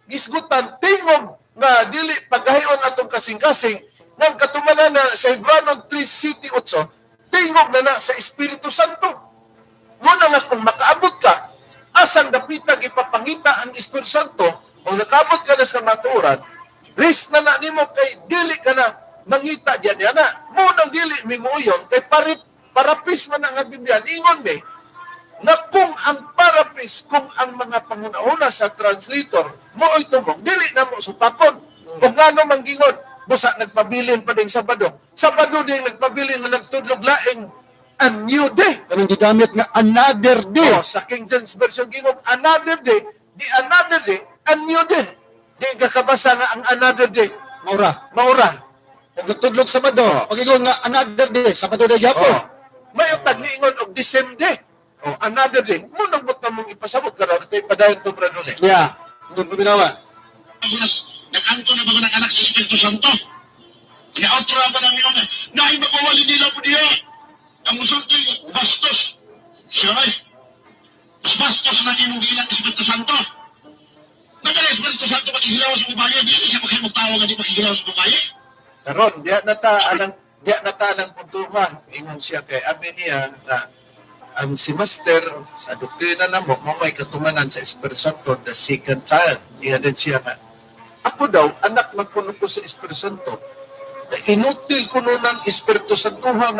gisgutan tingog nga dili paggahion atong kasing-kasing nang katumanan na sa Hebrano 3:8, tingog na na sa Espiritu Santo. Mo na nga kung makaabot ka, asang dapita gipapangita ang Espiritu Santo, kung nakaabot ka na sa matuoran, rest na na nimo kay dili ka na mangita diyan niya na. Mo nang dili mimuyon kay parapis man ang Biblia. Ingon me, na kung ang parapis, kung ang mga panguna-una sa translator, mo tumong, dili na mo supakon. Kung gano manggingon, busa nagpabilin pa din Sabado. Sabado din nagpabilin na nagtudlog laing a new day. Kanang gigamit nga another day. Oh, sa King James Version gingon, another day, di another day, a new day. Di kakabasa nga ang another day. Maura. Maura. Kung nagtudlog Sabado, pag ingon nga another day, Sabado day gyapon. Oh. May utag niingon og the same day. Oh, another day. Munang ba't namong ipasabot karon kay padayon to, Brad Nune. Yeah. Doon paminawa. Nag-angko na bago ng anak sa Espiritu Santo. Kaya otro ang panang yun. Naay magwawali nila po niya. Ang musulti, bastos. Siya ay. Mas bastos na imong gilang Espiritu Santo. Nagkala Espiritu Santo makihilaw sa babae. Di siya makimugtawa nga di makihilaw sa babae. Karon, diya na ta anang puntuha. Ingon siya kay abi niya nga ang si Master sa doktrina namo mo may katumanan sa Espiritu Santo the second child. Iya din siya nga ako daw anak man kuno ko sa Espiritu Santo. Na inutil kuno ng Espiritu Santo nga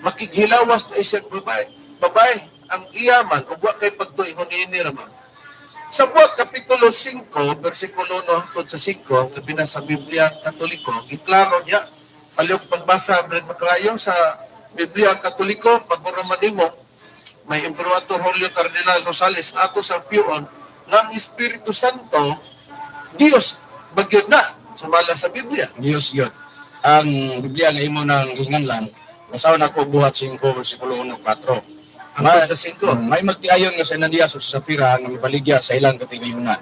makighilawas na siya babae. Babae ang iya man ug wa kay pagtuingon niini ra man. Sa buhat Kapitulo 5, versikulo 1 hangtod sa 5, labi na sa Biblia Katoliko, giklaro niya. Palihog pagbasa, Brad Macrayo, sa Biblia Katoliko, pag nimo, may Imperator Julio Cardinal Rosales ato sa piyon nga ang Espiritu Santo, Dios, bagyod na, sumala sa Biblia. Dios yun. Ang Biblia nga imo nang ginganlan, basahon ako Buhat 5, versikulo 1, 4. Hangtod sa 5. May magtiayon nga sa Ananias o sa Safira nga mibaligya sa ilang katigayunan.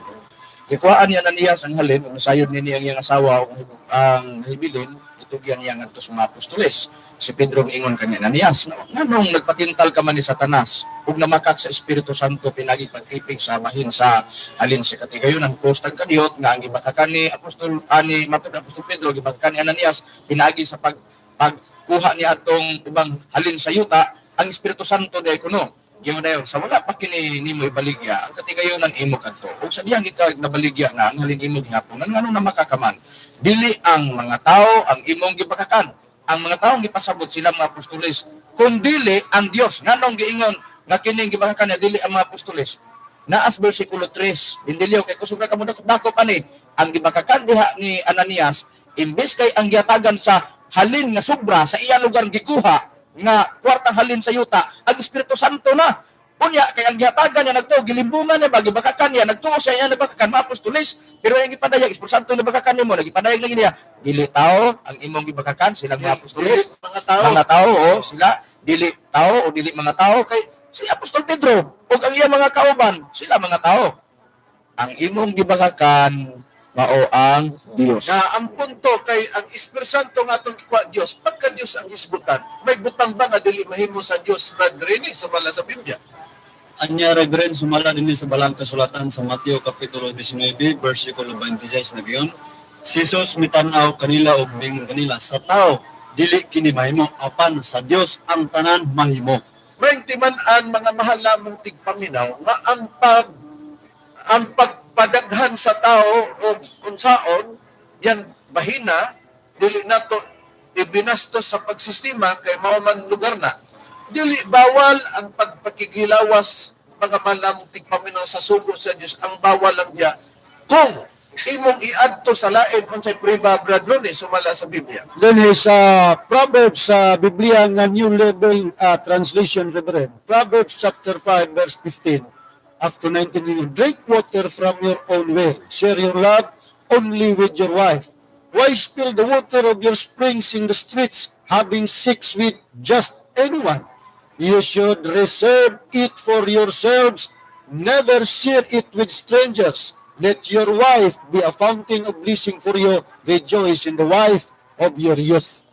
Gikuhaan ni Ananias ang halin ug nasayod niini ang iyang asawa ug ang hibilin, itugyan niya ngadto sa mga apostoles. Si Pedro miingon kani Ananias, nganong nagpatintal ka man ni Satanas ug namakak sa Espiritu Santo pinagi pagtipig sa bahin sa halin sa katigayunan? Kustag kadiyot nga ang gibakakan ni Apostol ani matud Apostol Pedro, gibakakan ni Ananias pinagi sa pagkuha ni atong ubang halin sa yuta ang Espiritu Santo day kuno. Giyon na yun, sa wala pa kini nimo ibaligya ang katigayunan imo kadto. Ug sa diyang gikag nabaligya na ang halin imo gihaponan, ngano na makakaman? Dili ang mga tao ang imong gibakakan. Ang mga taong gipasabot sila mga apostoles, kun dili ang Dios. Nganong giingon Nga kining gibakakan niya dili ang mga apostoles. Naas versikulo 3, Bindilyo, kay kusog ka kamo dakop ani, ang gibakakan diha ni Ananias, imbes kay ang gihatagan sa halin nga sobra sa iya lugar gikuha nga kwartang halin sa yuta, ang Espiritu Santo na. Unya kay ang gihatagan niya nagtuo, gilimbungan niya ba, gibakakan niya, nagtuo siya iya nabakakan mga apostoles, pero ang gipadayag Espiritu Santo nabakakan nimo, nagipadayag na niya, dili tao ang imong gibakakan, silang mga apostoles, Mga tao. Mga tao, o sila dili tao o dili mga tao, kay si Apostol Pedro ug ang iyang mga kauban, sila mga tao. Ang imong gibakakan mao ang Dios. Na ang punto kay ang Espiritu Santo nga atong gikuha Dios, pagka Dios ang hisgutan, may butang ba nga dili mahimo sa Dios, Brad Rene, sumala sa Biblia? Anya Reverend, sumala dinhi sa balang kasulatan sa Mateo kapitulo 19 versikulo 26 na giyon. Si Jesus mitan-aw kanila og miingon kanila, sa tao dili kini mahimo, apan sa Dios ang tanan mahimo. May timan-an mga mahal namong tigpaminaw nga ang pagpadaghan sa tao o unsaon yang bahina dili nato ibinastos sa pagsistema kay mao man lugar na. Dili bawal ang pagpakigilawas mga mahal namong tigpaminaw sa sugo sa Dios. Ang bawal lang diya kung imong iadto sa lain unsay priba, Brad Ronnie, sumala sa Biblia. Then sa Proverbs sa Biblia nga New Living Translation, Reverend. Proverbs chapter 5 verse 15 up to 19. Drink water from your own well. Share your love only with your wife. Why spill the water of your springs in the streets, having sex with just anyone? You should reserve it for yourselves. Never share it with strangers. Let your wife be a fountain of blessing for you. Rejoice in the wife of your youth.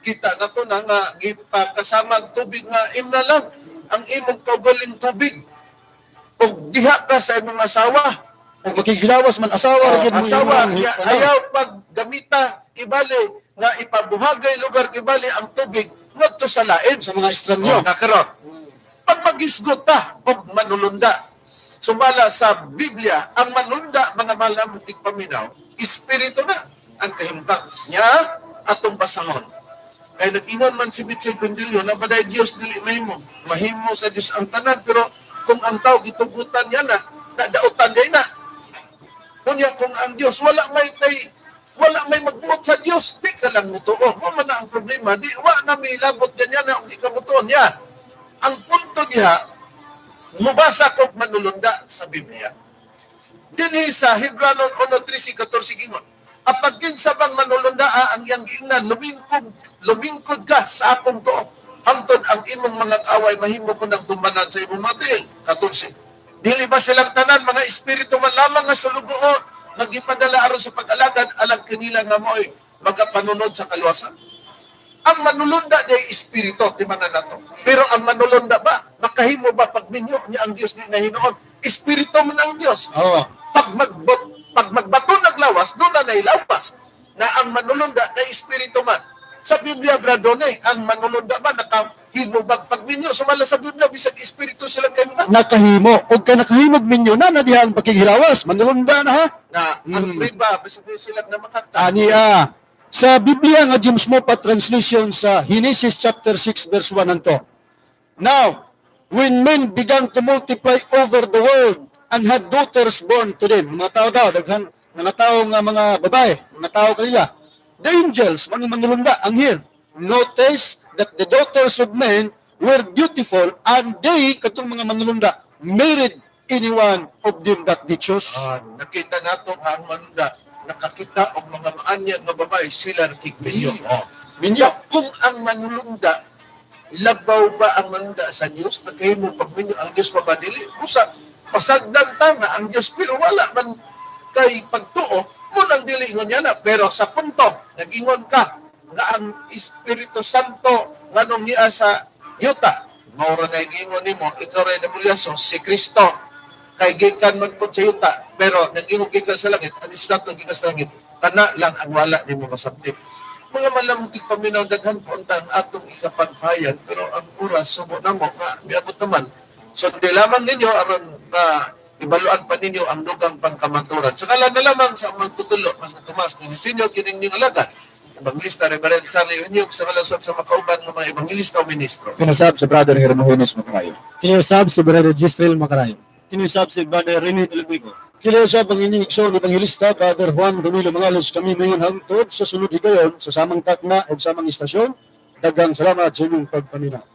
Kita na to na nga gipakasamag tubig nga imna lang ang imong kaugaling tubig. Ug diha ka sa imong asawa. Ug makigilawas man asawa, Oh, gyud mo asawa, imong ya, ayaw paggamita kibali nga ipabuhagay lugar kibali ang tubig ngadto sa lain sa mga estranyo. Oh, nakaron. Pag magisgot ta og manulunda, sumala sa Biblia, ang manulunda, mga mahal na tigpaminaw, espiritu na ang kahimtang niya atong basahon. Kay nag-ingon man si Mitchell Bendilio na baday Dios dili mahimo. Mahimo sa Dios ang tanan, pero kung ang tao gitugutan niya na, nadautan niya na. Kunya kung ang Dios wala may tay, wala may magbuot sa Dios, di ka lang mutuo. Mo man na ang problema, di wa na may labot ganyan na di ka mutuo niya. Ang punto diha, mubasa ko manulunda sa Biblia. Dinhi sa Hebranon 1:13-14 gingon. Apag kinsa bang manulunda ang iyang giingnan, lumingkod ka sa akong tuo. Hangtod ang imong mga kaaway mahimo ko ng tumbanan sa imong mga tiil. 14. Dili ba silang tanan mga espiritu man lamang nga sulugoon nagipadala aron sa pag-alagad alang kanila nga mo'y magapanunod sa kaluwasan? Ang manulunda di espiritu, di man na nato. Pero ang manulunda ba, makahimo ba pagminyo niya ang Dios di nahinuon? Espiritu man ang Dios. Oo. Pag magbato naglawas, doon na nailawas na ang manulunda na espiritu man. Sa Biblia, Bradone, ang manulunda ba nakahimo ba pagminyo? Sumala sa Biblia, bisag espiritu sila kayo ba? Nakahimo. Og ka nakahimog minyo na, na diha ang pakigilawas. Manulunda na ha? Na ang priba, bisag sila na makakta. Ani sa Biblia nga James Moffatt translation sa Genesis chapter 6 verse 1 anto. Now, when men began to multiply over the world and had daughters born to them, mga tao daw, daghan, mga tao nga mga babae, mga tao kanila, the angels, mga manulunda, ang here, notice that the daughters of men were beautiful and they, katong mga manulunda, married anyone of them that they chose. Nakita nato nga ang manulunda, nakakita og mga maanya nga babae, sila nakigminyo. Oh. Minyo. Kung ang manulunda, labaw ba ang manulunda sa Diyos? Nagkahimo pagminyo ang Diyos pa ba dili? Usa, pasagdan ta nga ang Diyos, pero wala man kay pagtuo, munang dili ingon niya na. Pero sa punto, nag-ingon ka nga ang Espiritu Santo nganong niya sa yuta. Maura na ingon nimo, ikaw rin namulyaso, si Kristo, kay gikan man po sa yuta, pero nag-ingon gikan sa langit, ang Espiritu Santo gikan sa langit, kana lang ang wala nimo masakit. Mga malamutik paminaw, daghan po ang atong ikapagpahayag, pero ang oras, subo na mo, nga, miabot naman. So, di lamang ninyo, aron na ibaluan pa ninyo ang dugang pangkamaturan. Sakala na lamang sa magtutulo, mas natumas, kung sinyo, kining niyong alagad. Evangelista, Reverend Charlie Unyog, sa kalasab sa makauban ng mga evangelista o ministro. Pinasab sa Brother Hermogenes Macarayo. Kini usab si Brother Gisrel Macarayo. Kini usab si Brother Rene Tulubico. Kini usab ang inyong igsoon ebanghilista, Brother Juan Romilo Mangalos. Kami ngayon hangtod sa sunod higayon sa samang takna o samang istasyon. Daghang salamat sa inyong pagpaminaw.